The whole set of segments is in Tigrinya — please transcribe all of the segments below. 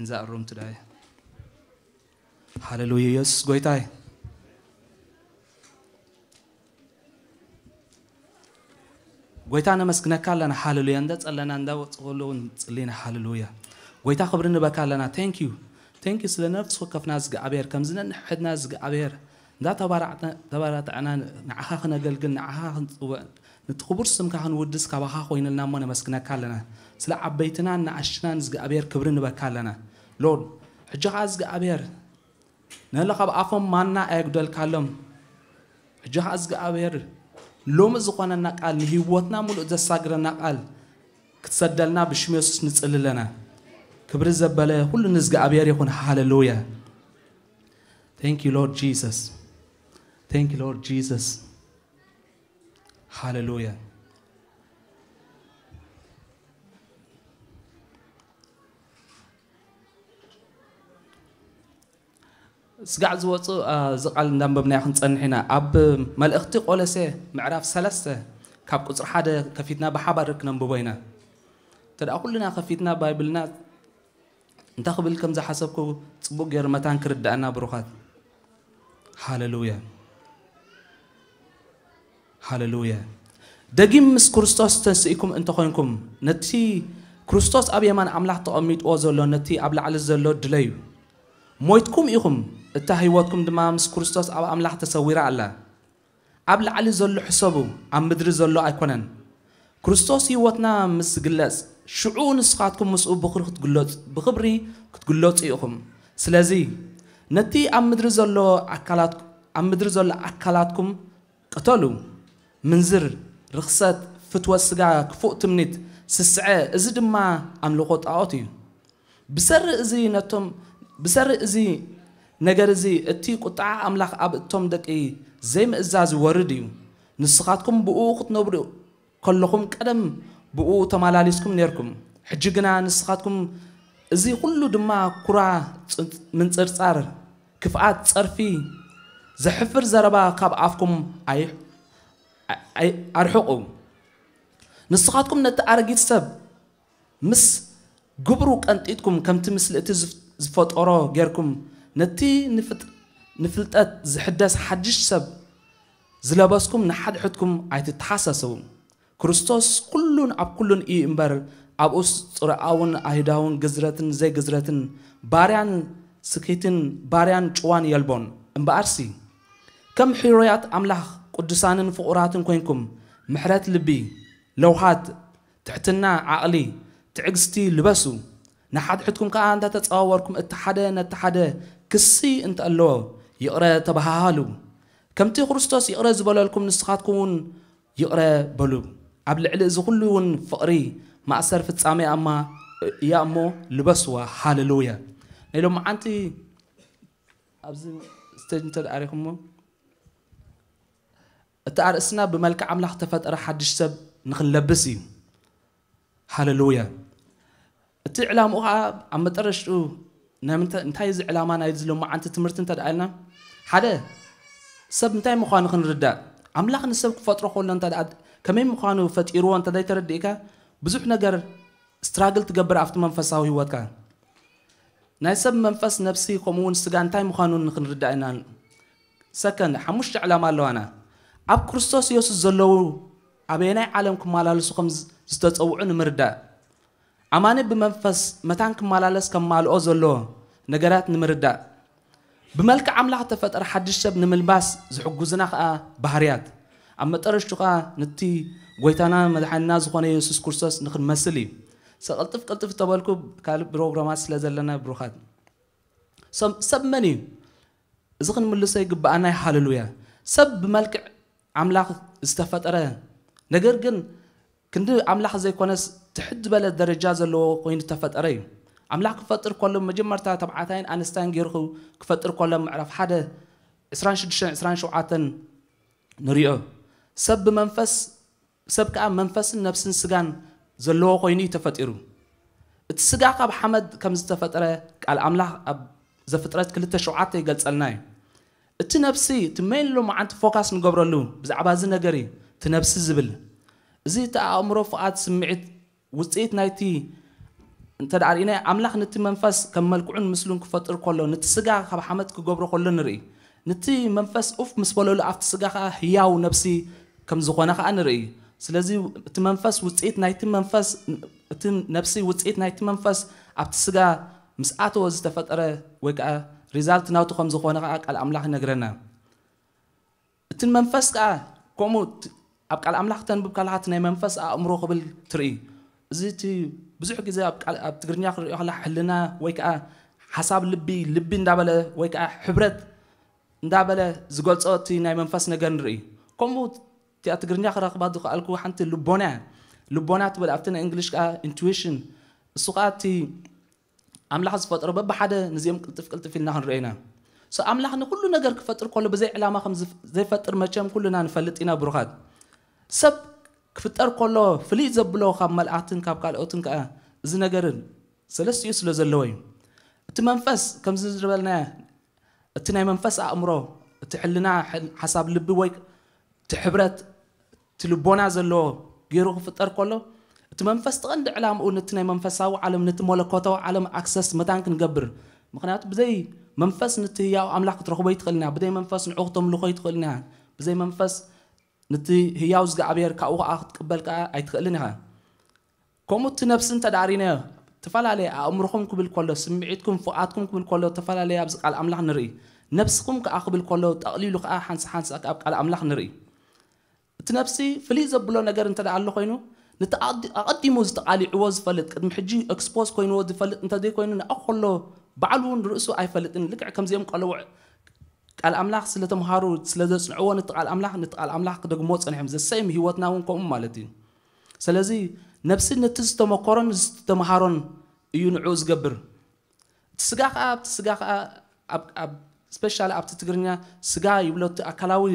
in that room today. ሃሌሉያ፣ ኢየሱስ ጎይታይ። ጎይታ ነመስግነካ ኣለና። ሃሌሉያ። እንደ ጸለና እንደ ወጽእ ከለዉ ንጽሊ ኢና። ሃሌሉያ። ጎይታ ክብሪ ንበካ ኣለና። Thank you, thank you ስለ ነፍሲ ወከፍና እግዚኣብሔር፣ ከምዚ ነንሕድና እግዚኣብሔር እንዳ ተባራዕተ-፣ ተባራተዕና ንዓኻ ክነገልግል፣ ንዓኻ ክንጽውዕ፣ ነቲ ክቡር ስምካ ክንውድስ ካባኻ ኮይንልና እሞ ነመስግነካ ኣለና። ስለ ዓበይትናን ንኣሽትናን እግዚኣብሔር ክብሪ ንበካ ኣለና። ሎርድ፣ ሕጂ ኸኣ እግዚኣብሔር፣ ነለ ካብ ኣፎም ማና ኣየጉደልካሎም። ሕጂ ኸኣ እግዚኣብሔር፣ ሎሚ ዝኾነና ቃል፣ ንህይወትና ሙሉእ ዘሳግረና ቃል ክትሰደልና ብሽም የሱስ ንጽሊ ኣለና። ክብሪ ዘበለ ኩሉ ንእግዚኣብሔር ይኹን። ሃሌሉያ። Thank you, Lord Jesus. Thank you, Lord Jesus. ሃሌሉያ። ስጋዕ ዝወፁ፣ አ፣ እዚ ቃል እንዳንበብናዮ ክንጸንሕ ኢና። ኣብ መልእኽቲ ቆሎሴ ምዕራፍ ሰለስተ ካብ ቁጽሪ ሓደ ከፊትና ብሓባር ክነንብቦ ኢና። እንተ ደኣ ኩልና ከፊትና ባይብልና እንታይ ክብል ከም ዝሓሰብኩ ጽቡቕ ገይሩ መታን ክርድኣና ብሩኻት። ሃሌሉያ። ሃሌሉያ። ደጊም ምስ ክርስቶስ ተንስኢኩም እንተኾይንኩም፣ ነቲ ክርስቶስ ኣብ የማን ኣምላኽ ተቐሚጥዎ ዘሎ ነቲ ኣብ ላዕሊ ዘሎ ድለዩ። ሞይትኩም ኢኹም፣ እታ ህይወትኩም ድማ ምስ ክርስቶስ ኣብ ኣምላኽ ተሰዊራ ኣላ። ኣብ ላዕሊ ዘሎ ሕሰቡ፣ ኣብ ምድሪ ዘሎ ኣይኮነን። ክርስቶስ ህይወትና ምስ ዝግለጽ፣ ሽዑ ንስኻትኩም ምስኡ ብኽብሪ ክትግለጹ፣ ብኽብሪ ክትግለጹ ኢኹም። ስለዚ ነቲ ኣብ ምድሪ ዘሎ ኣካላት-፣ ኣብ ምድሪ ዘሎ ኣካላትኩም ቅተሉ። ምንዝር፣ ርኽሰት፣ ፍትወት ስጋ፣ ክፉእ ትምኒት፣ ስስዐ፣ እዚ ድማ ኣምልኾ ጣዖት እዩ። ብሰሪ እዚ ነቶም፣ ብሰሪ እዚ ነገር እዚ እቲ ቁጥዓ ኣምላኽ ኣብ እቶም ደቂ ዘይምእዛዝ ይወርድ እዩ። ንስኻትኩም ብእኡ ክትነብሩ ከለኹም ቀደም ብእኡ ተመላሊስኩም ኔርኩም። ሕጂ ግና ንስኻትኩም እዚ ኩሉ ድማ ኩራ፣ ጽ-፣ ምንጽርጻር፣ ክፍኣት፣ ጸርፊ፣ ዘሕፍር ዘረባ ካብ ኣፍኩም ኣይ-፣ ኣይ-፣ ኣርሕቑ። ንስኻትኩም ነቲ ኣረጊት ሰብ ምስ ግብሩ ቀንጢጥኩም፣ ከምቲ ምስሊ እቲ ዝፍ-፣ ዝፈጠሮ ጌርኩም፣ ነቲ ንፍጥ-፣ ንፍልጠት ዝሕደስ ሓድሽ ሰብ ዝለበስኩም ንሓድሕድኩም ኣይትተሓሳሰቡ። ክርስቶስ ኩሉን ኣብ ኩሉን እዩ እምበር፣ ኣብኡስ ጽሩኣውን ኣይሁዳውን፣ ግዝረትን ዘይግዝረትን፣ ባርያን ስኪትን፣ ባርያን ጭዋን የልቦን። እምበኣርሲ፣ ከም ሕሩያት ኣምላኽ ቅዱሳንን ፍቑራትን ኮይንኩም፣ ምሕረት ልቢ፣ ለውሃት፣ ትሕትና፣ ዓቕሊ፣ ትዕግስቲ ልበሱ። ንሓድሕድኩም ከኣ እንተ ተጸዋወርኩም፣ እቲ ሓደ ነቲ ሓደ ክሲ እንተ ኣለዎ፣ ይቕረ ተበሃሃሉ። ከምቲ ክርስቶስ ይቕረ ዝበለልኩም፣ ንስኻትኩም እውን ይቕረ በሉ። ኣብ ልዕሊ እዚ ኩሉ እውን ፍቕሪ ማእሰር ፍጻሜ ኣማ-፣ እያ እሞ ልበስዋ። ሃሌሉያ። ናይ ሎመዓንቲ ኣብዚ ስቴጅ እንተ ደኣ ሪኹሞ፣ እቲ ኣርእስትና ብመልክዕ ኣምላኽ ተፈጠረ ሓድሽ ሰብ ንኽንለብስ እዩ። ሃሌሉያ። እቲ ዕላምኡ ኸዓ ኣብ መጠረሽትኡ ናይ ምንታ-፣ እንታይ እዚ ዕላማ ናይዚ ሎመዓንቲ ትምህርቲ እንተ ደኣ ኢልና፣ ሓደ፣ ሰብ እንታይ ምዃኑ ክንርዳእ፣ ኣምላኽ ንሰብ ክፈጥሮ ከሎ እንተ ደኣ ከመይ ምዃኑ ፈጢርዎ እንተ ዘይተረዲእካ፣ ብዙሕ ነገር ስትራግል ትገብር ኣብቲ መንፈሳዊ ህይወትካ። ናይ ሰብ መንፈስ፣ ነፍሲ፣ ከምኡ እውን ስጋ እንታይ ምዃኑ ንኽንርዳእ ኢና። ሰከንድ፣ ሓሙሽተ ዕላማ ኣለዋና። ኣብ ክርስቶስ የሱስ ዘለዉ ኣበየናይ ዓለም ክመላለሱ ከም ዝ-፣ ዝተጸውዑ ንምርዳእ። ኣማኒ ብመንፈስ መታን ክመላለስ ከማልኦ ዘለዎ ነገራት ንምርዳእ። ብመልክዕ ኣምላኽ እተፈጠረ ሓድሽ ሰብ ንምልባስ ዝሕጉዝና ኸኣ ባህርያት። ኣብ መጠረሽቱ ኸኣ ነቲ ጐይታና መድሓኒና ዝኾነ የሱስ ክርስቶስ ንኽንመስል እዩ። ሰ-፣ ቅልጥፍ ቅልጥፍ እተበልኩ ካልእ ፕሮግራማት ስለ ዘለና ብሩኻት። ሰብ፣ ሰብ መን እዩ? እዚ ክንምልሶ ይግብኣና እዩ። ሃሌሉያ። ሰብ ብመልክዕ ኣምላኽ ዝተፈጠረ፣ ነገር ግን ክንዲ ኣምላኽ ዘይኮነስ ትሕት ዝበለ ደረጃ ዘለዎ ኮይኑ ዝተፈጠረ እዩ። ኣምላኽ ክፈጥር ከሎ መጀመርታ ተባዕታይን ኣንስታይን ገይሩ ክፈጥር ከሎ ምዕራፍ ሓደ ዕስራን ሽዱሽተን ዕስራን ሸውዓተን ንሪኦ። ሰብ ብመንፈስ፣ ሰብ ከኣ መንፈስን ነፍስን ስጋን ዘለዎ ኮይኑ እዩ ተፈጢሩ። እቲ ስጋ ካብ ሓመድ ከም ዝተፈጠረ ቃል ኣምላኽ ኣብ ዘፍጥረት ክልተ ሸውዓተ ይገልጸልና እዩ። እቲ ነፍሲ፣ እቲ ሜን ሎመዓንቲ ፎካስ ንገብረሉ ብዛዕባ እዚ ነገር እዩ፣ እቲ ነፍሲ ዝብል። እዚ እቲ ኣእምሮ፣ ፍቓድ፣ ስምዒት፣ ውጽኢት ናይቲ እንተ ደኣ ርኢናዮ፣ ኣምላኽ ነቲ መንፈስ ከም መልክዑን ምስሉን ክፈጥር ከሎ፣ ነቲ ስጋ ካብ ሓመድ ክገብሮ ከሎ ንርኢ። ነቲ መንፈስ ኡፍ ምስ በለሉ፣ ኣብቲ ስጋ ኸኣ ህያው ነፍሲ ከም ዝኾነ ኸኣ ንርኢ። ስለዚ እቲ መንፈስ ውጽኢት ናይቲ መንፈስ፣ እቲ ነፍሲ ውጽኢት ናይቲ መንፈስ ኣብቲ ስጋ ምስ ኣተወ ዝተፈጠረ ወይ ከኣ ሪዛልት ናቱ ከም ዝኾነ ኸኣ ቃል ኣምላኽ ይነግረና። እቲ መንፈስ ከኣ ከምኡ ት-፣ ኣብ ቃል ኣምላኽ ተንብብ ከለኻ እቲ ናይ መንፈስ ኣእምሮ ክብል ትርኢ። እዚ እቲ ብዙሕ ግዜ ኣብ ቃል፣ ኣብ ትግርኛ ክንሪኦ ከለና ሕልና ወይ ከኣ ሓሳብ ልቢ፣ ልቢ እንዳበለ ወይ ከኣ ሕብረት እንዳበለ ዝገልጾ እቲ ናይ መንፈስ ነገር ንርኢ። ከምኡ እቲኣ ትግርኛ ክረኽባ ዝኸኣልኩ ሓንቲ ልቦና እያ። ልቦና ትብል ኣብቲ ናይ እንግሊሽ ከኣ ኢንቱዊሽን። እሱ ከኣ እቲ ኣምላኽ ዝፈጥሮ በብሓደ ነዚኦም ቅልጥፍ ቅልጥፍ ኢልና ክንሪኦ ኢና። ሶ ኣምላኽ ንኹሉ ነገር ክፈጥር ከሎ ብዘይ ዕላማ ከም ዝፍ-፣ ዘይፈጥር መቸም ኩልና ንፈልጥ ኢና ብሩኻት። ሰብ ክፍጠር ከሎ ፍልይ ዘብሎ ካብ መላእኽትን ካብ ካልኦትን ከኣ እዚ ነገርን ሰለስቲኡ ስለ ዘለዎ እዩ። እቲ መንፈስ ከምዚ ዝበልናዮ፣ እቲ ናይ መንፈስ ኣእምሮ፣ እቲ ሕልና፣ ሕል-፣ ሓሳብ ልቢ ወይ እቲ ሕብረት፣ እቲ ልቦና ዘለዎ ገይሩ ክፍጠር ከሎ፣ እቲ መንፈስ እቲ ቀንዲ ዕላምኡ ነቲ ናይ መንፈሳዊ ዓለም፣ ነቲ መለኮታዊ ዓለም ኣክሰስ መታን ክንገብር። ምኽንያቱ ብዘይ መንፈስ ነቲ ህያው ኣምላኽ ክትረኽቦ ኣይትኽእልን ኢኻ። ብዘይ መንፈስ ንዕኡ ክተምልኾ ኣይትኽእልን ኢኻ። ብዘይ መንፈስ ነቲ ህያው እግዚኣብሔር ካብኡ ከኣ ክትቅበል ከኣ ኣይትኽእልን ኢኻ። ከምኡ እቲ ነፍሲ እንተ ደኣ ርኢናዮ፣ ተፈላለየ ኣእምሮኹም ክብል ከሎ፣ ስምዒትኩም፣ ፍቓድኩም ክብል ከሎ፣ ተፈላለየ ኣብዚ ቃል ኣምላኽ ንርኢ። ነፍስኹም ከኣ ክብል ከሎ፣ ጠቕሊሉ ከኣ ሓንሳ ሓንሳ ኣብ ቃል ኣምላኽ ንርኢ። እቲ ነፍሲ ፍልይ ዘብሎ ነገር እንተ ደኣ ኣሎ ኮይኑ፣ ነቲ ኣቕዲ-፣ ኣቐዲሙ ዝተቓሊዕዎ ዝፈልጥ፣ ቅድሚ ሕጂ ኤክስፖዝ ኮይንዎ ዝፈልጥ እንተ ዘይኮይኑ፣ ንኣኡ ከሎ ባዕሉ እውን ርእሱ ኣይፈልጥን። ልክዕ ከምዚኦም ቆለውዕ ቃል ኣምላኽ ስለ ተምሃሩ፣ ስለ ዘጽንዕዎ ነቲ ቃል ኣምላኽ፣ ነቲ ቃል ኣምላኽ ክደግሞ ጸኒሖም። ዘሰይም ህይወትና እውን ከምኡ ማለት እዩ። ስለዚ ነፍሲ ነቲ ዝተመኮሮን ዝተምሃሮን እዩ ንዕኡ ዝገብር። እቲ ስጋ ከኣ፣ ኣብቲ ስጋ ከኣ፣ ኣብ፣ ኣብ ስፔሻሊ ኣብቲ ትግርኛ ስጋ ይብሎ፣ እቲ ኣካላዊ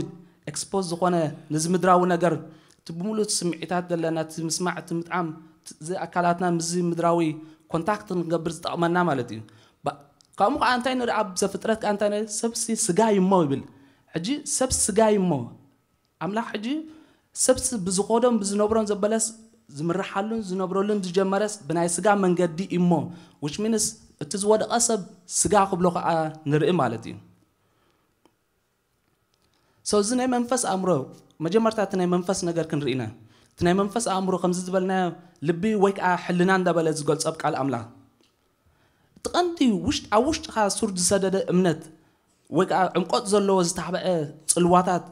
ኤክስፖዝ ዝኾነ ነዚ ምድራዊ ነገር፣ እቲ ብምሉእ እቲ ስምዒታት ዘለና፣ እቲ ምስማዕ፣ እቲ ምጥዓም፣ እቲ፣ እዚ ኣካላትና ምስዚ ምድራዊ ኮንታክት ንክንገብር ዝጠቕመና ማለት እዩ። ባ-፣ ከምኡ ከኣ እንታይ ንርኢ ኣብ ዘፍጥረት ከኣ እንታይ ንርኢ? ሰብሲ ስጋ እዩ እሞ ይብል። ሕጂ ሰብ ስጋ እዩ እሞ፣ ኣምላኽ ሕጂ ሰብሲ ብዝኸዶን ብዝነብሮን ዘበለስ ዝምርሓሉን ዝነብረሉን ዝጀመረስ ብናይ ስጋ መንገዲ እዩ እሞ፣ which means እቲ ዝወደቐ ሰብ ስጋ ክብሎ ከኣ ንርኢ ማለት እዩ። So እዚ ናይ መንፈስ ኣእምሮ፣ መጀመርታ እቲ ናይ መንፈስ ነገር ክንርኢ ኢና። እቲ ናይ መንፈስ ኣእምሮ ከምዚ ዝበልናዮ ልቢ ወይ ከኣ ሕልና እንዳበለ ዝገልጾ ኣብ ቃል ኣምላኽ። እቲ ቀንዲ ውሽጥ-፣ ኣብ ውሽጥኻ ሱር ዝሰደደ እምነት ወይ ከኣ ዕምቆት ዘለዎ ዝተሓብአ ጽልዋታት፣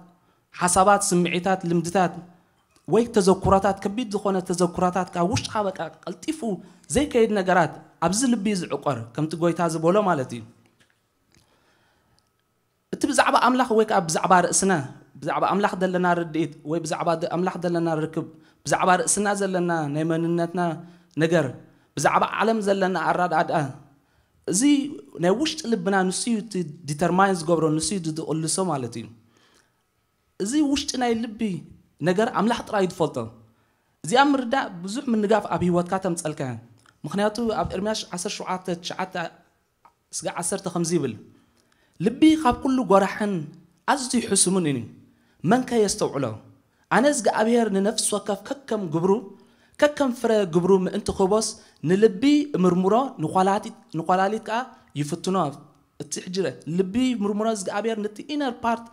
ሓሳባት፣ ስምዒታት፣ ልምድታት ወይ ተዘኩሮታት፣ ከቢድ ዝኾነ ተዘኩሮታት ካብ ውሽጥኻ በቃ ቀልጢፉ ዘይከይድ ነገራት ኣብዚ ልቢ እዩ ዝዕቆር፣ ከምቲ ጎይታ ዝበሎ ማለት እዩ። እቲ ብዛዕባ ኣምላኽ ወይ ከኣ ብዛዕባ ርእስና፣ ብዛዕባ ኣምላኽ ዘለና ርድኢት ወይ ብዛዕባ ደ-፣ ኣምላኽ ዘለና ርክብ፣ ብዛዕባ ርእስና ዘለና ናይ መንነትና ነገር፣ ብዛዕባ ዓለም ዘለና ኣረዳድኣ፣ እዚ ናይ ውሽጢ ልብና ንሱ እዩ እቲ ዲተርማይን ዝገብሮ፣ ንሱ እዩ ዝቕልሶ ማለት እዩ። እዚ ውሽጢ ናይ ልቢ ነገር ኣምላኽ ጥራይ እዩ ዝፈልጦ። እዚኣ ምርዳእ ብዙሕ ምንጋፍ ኣብ ህይወትካ ተምጸልካ እያ። ምኽንያቱ ኣብ ኤርምያስ ዓሰርተ ሸውዓተ ትሽዓተ እስከ ዓሰርተ ከምዚ ይብል፣ ልቢ ካብ ኩሉ ጎራሕን ኣዝዩ ሕሱምን እዩ፣ መን ከ የስተውዕሎ? ኣነ እግዚኣብሔር ንነፍሲ ወከፍ ከከም ግብሩ፣ ከከም ፍረ ግብሩ ምእንቲ ክህቦስ ንልቢ እምርምሮ፣ ንኳላቲት-፣ ንኳላሊት ከኣ ይፍትኖ። እቲ ሕጂ ርአ፣ ልቢ ይምርምሮ እግዚኣብሔር፣ ነቲ ኢነር ፓርት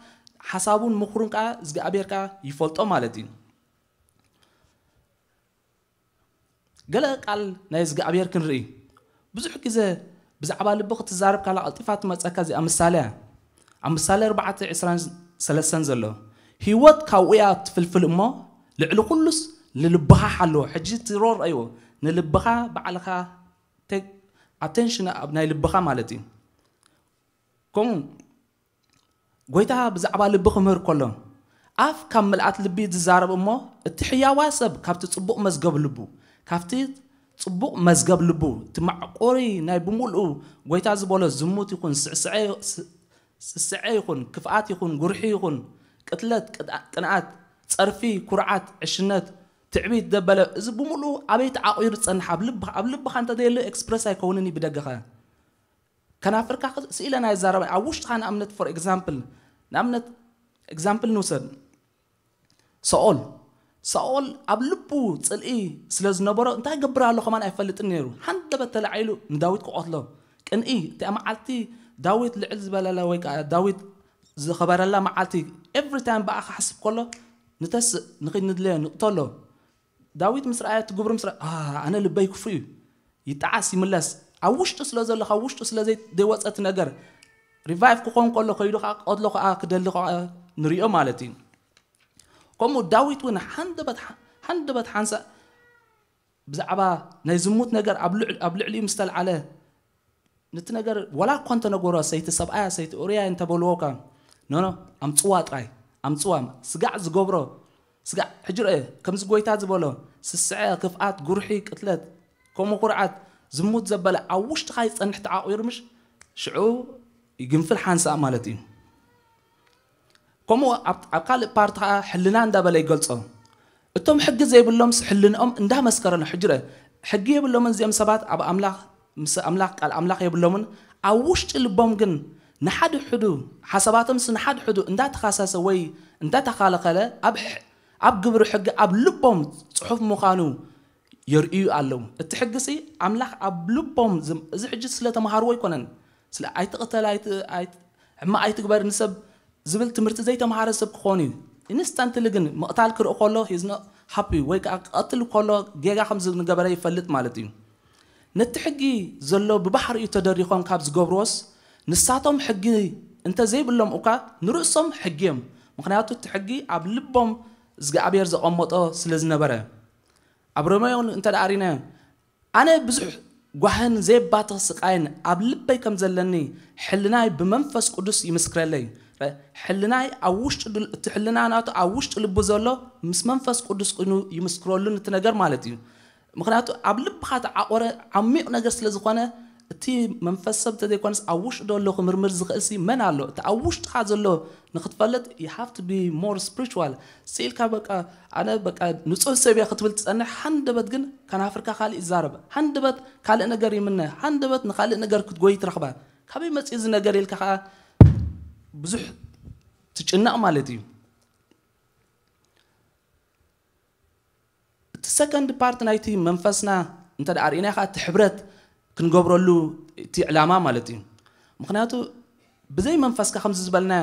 ሓሳቡን ምኽሩን ከኣ እግዚኣብሔር ከኣ ይፈልጦ ማለት እዩ። ገለ ቃል ናይ እግዚኣብሔር ክንርኢ። ብዙሕ ግዜ ብዛዕባ ልቢ ክትዛረብ ካላ ቀልጢፋ ትመጸካ እዚኣ ምሳሌ እያ። ኣብ ምሳሌ ኣርባዕተ ዕስራን ሰለስተን ዘሎ፣ ህይወት ካብኡ እያ ትፍልፍል እሞ፣ ልዕሊ ኩሉስ ንልብኻ ሓልዎ። ሕጂ እቲ ሮል ረእይዎ፣ ንልብኻ ባዕልኻ ቴክ ኣቴንሽን ኣብ ናይ ልብኻ ማለት እዩ። ከምኡ ጎይታ ብዛዕባ ልቢ ክምህር ከሎ፣ ኣፍ ካብ ምልኣት ልቢ ዝዛረብ እሞ፣ እቲ ሕያዋ ሰብ ካብቲ ጽቡቕ መዝገብ ልቡ፣ ካብቲ ጽቡቕ መዝገብ ልቡ፣ እቲ መዕቆሪ ናይ ብምሉኡ ጎይታ ዝበሎ ዝሙት ይኹን ስዕስዐ፣ ስ-፣ ስስዐ ይኹን፣ ክፍኣት ይኹን፣ ጉርሒ ይኹን፣ ቅትለት፣ ቅጥ-፣ ቅንኣት፣ ጸርፊ፣ ኩርዓት፣ ዕሽነት፣ ትዕቢት፣ ደበለ፣ እዚ ብምሉኡ ኣበይ ተዓቂሩ ዝጸንሕ? ኣብ ልብኻ፣ ኣብ ልብኻ እንተ ዘየሎ ኤክስፕረስ ኣይከውንን እዩ ብደገኻ። ከናፍርካ ክ-፣ ስኢለ ናይ ዛረባ፣ ኣብ ውሽጥኻ ንኣብነት፣ ፎር ኤግዛምፕል፣ ንኣብነት ኤግዛምፕል ንውሰድ። ሰኦል፣ ሳኦል ኣብ ልቡ ጽልኢ ስለ ዝነበሮ እንታይ ገብር ኣሎ ከማን ኣይፈልጥን ነይሩ። ሃንደበት ተላዒሉ ንዳዊት ክቐትሎ። ቅንኢ፣ እቲኣ መዓልቲ ዳዊት ልዕል ዝበለለ ወይ ከዓ ዳዊት ዝኸበረላ መዓልቲ፣ ኤቭሪ ታይም ብኣ ክሓስብ ከሎ ንተስእ፣ ንኺድ ንድለዮ፣ ንቕተሎ። ዳዊት ምስ ረኣየ፣ እቲ ግብሩ ምስ ረኣየ፣ "ኣ፣ ኣነ ልበይ ክፉእ እዩ፣ ይጠዓስ ይምለስ." ኣብ ውሽጡ ስለ ዘሎ፣ ካብ ውሽጡ ስለ ዘይ-፣ ዘይወፀ እቲ ነገር፣ ሪቫይቭ ክኾን ከሎ ከይዱ ከዓ ክቐትሎ ከዓ ክደሊ ከዓ ንሪኦ ማለት እዩ። ከምኡ ዳዊት እውን ሓንደበት ሓንደበት ሓንሳእ ብዛዕባ ናይ ዝሙት ነገር ኣብ ልዕ-፣ ኣብ ልዕሊኡ ምስ ተልዓለ፣ ነቲ ነገር ዋላ እኳ እንተነገሮ፣ ሰይቲ ሰብኣያ፣ ሰይቲ ኡርያ እንተበልዎ እኳ፣ ኖ፣ ኖ፣ ኣምጽዋ ጥራይ፣ ኣምጽዋ። ስጋዕ ዝገብሮ፣ ስጋዕ፣ ሕጂ ርአ፣ ከምዚ ጎይታ ዝበሎ፣ ስስዐ፣ ክፍኣት፣ ጉርሒ፣ ቅትለት፣ ከምኡ ኩርዓት፣ ዝሙት ዘበለ ኣብ ውሽጥኻ ይጸንሕ ተዓቑሩ ምሽ፣ ሽዑ ይግንፍል ሓንሳእ ማለት እዩ። ከምኡ ኣብ፣ ኣብ ካልእ ፓርት ኸዓ ሕልና እንዳበለ ይገልጾ። እቶም ሕጊ ዘይብሎምስ ሕልንኦም እንዳመስከረ ነው። ሕጂ ርአ፣ ሕጊ የብሎምን እዚኦም ሰባት ኣብ ኣምላኽ፣ ምስ ኣምላኽ፣ ቃል ኣምላኽ የብሎምን። ኣብ ውሽጢ ልቦም ግን ንሓድሕዱ፣ ሓሳባቶምስ ንሓድሕዱ እንዳተኻሰሰ ወይ እንዳተኻለኸለ ኣብ ሕ-፣ ኣብ ግብሪ ሕጊ ኣብ ልቦም ጽሑፍ ምዃኑ የርእዩ ኣለዉ። እቲ ሕጊሲ ኣምላኽ ኣብ ልቦም ዝም-፣ እዚ ሕጂ ስለ ተምሃርዎ ኣይኮነን። ስለ ኣይትቕተል፣ ኣይት-፣ ኣይት-፣ ሕማቕ ኣይትግበር ንሰብ ዝብል ትምህርቲ ዘይተምሃረ ሰብ ክኾን እዩ። ኢንስታንትሊ ግን ምቕታል ክርኢ ከሎ he's not happy ወይ ከዓ ክቐትል ከሎ ጌጋ ከም ዝገበረ ይፈልጥ ማለት እዩ። ነቲ ሕጊ ዘሎ ብባህሪኡ ተደሪኾም ካብ ዝገብርዎስ ንሳቶም ሕጊ እንተዘይብሎም እኳ ንርእሶም ሕጊ እዮም። ምኽንያቱ እቲ ሕጊ ኣብ ልቦም እግዚኣብሔር ዘቐመጦ ስለ ዝነበረ። ኣብ ሮሜ እውን እንተ ደኣ ሪእናዮ፣ ኣነ ብዙሕ ጓህን ዘየባትኽ ስቓይን ኣብ ልበይ ከም ዘለኒ ሕልናይ ብመንፈስ ቅዱስ ይምስክረለይ። ሕልናይ ኣብ ውሽጢ ድል-፣ እቲ ሕልና ናቱ ኣብ ውሽጢ ልቡ ዘሎ ምስ መንፈስ ቅዱስ ቅኑ ይምስክረሉ ነቲ ነገር ማለት እዩ። ምኽንያቱ ኣብ ልብኻ ተዓቆረ ዓሚቕ ነገር ስለ ዝኾነ እቲ መንፈስ ሰብ እንተዘይኮነስ ኣብ ውሽጢ ዘሎ ክምርምር ዝኽእል ሲ መን ኣሎ? እቲ ኣብ ውሽጥኻ ዘሎ ንክትፈልጥ you have to be more spiritual። ስኢልካ በቃ ኣነ በቃ ንጹህ ሰብ እየ ክትብል ትጸንሕ፣ ሃንደበት ግን ከናፍርካ ካልእ ይዛረብ፣ ሃንደበት ካልእ ነገር ይምነ፣ ሃንደበት ንኻልእ ነገር ክትጎይ ትረኽባ። ካበይ መጽኡ እዚ ነገር ኢልካ ከኣ ብዙሕ ትጭነቕ ማለት እዩ። እቲ ሰከንድ ፓርት ናይቲ መንፈስና እንተ ደኣ ርኢና ከኣ እቲ ሕብረት ክንገብረሉ እቲ ዕላማ ማለት እዩ። ምኽንያቱ ብዘይ መንፈስካ ከምዚ ዝበልና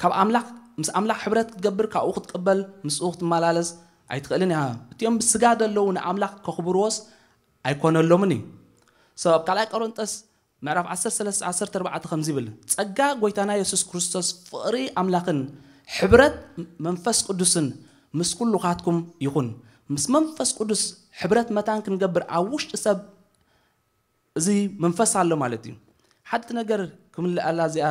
ካብ ኣምላኽ፣ ምስ ኣምላኽ ሕብረት ክትገብር፣ ካብኡ ክትቅበል፣ ምስኡ ክትመላለስ ኣይትኽእልን ኢኻ። እቲኦም ብስጋ ዘለዉ ንኣምላኽ ከኽብርዎስ ኣይኮነሎምን እዩ። So ኣብ ካልኣይ ቆሮንጦስ ምዕራፍ ዓሰርተ ሰለስተ ዓሰርተ ኣርባዕተ ከምዚ ይብል፣ "ጸጋ ጎይታና የሱስ ክርስቶስ ፍቕሪ ኣምላኽን ሕብረት መንፈስ ቅዱስን ምስ ኩሉኻትኩም ይኹን።" ምስ መንፈስ ቅዱስ ሕብረት መታን ክንገብር ኣብ ውሽጢ ሰብ እዚ መንፈስ ኣሎ ማለት እዩ። ሓንቲ ነገር ክምልኣላ እዚኣ፣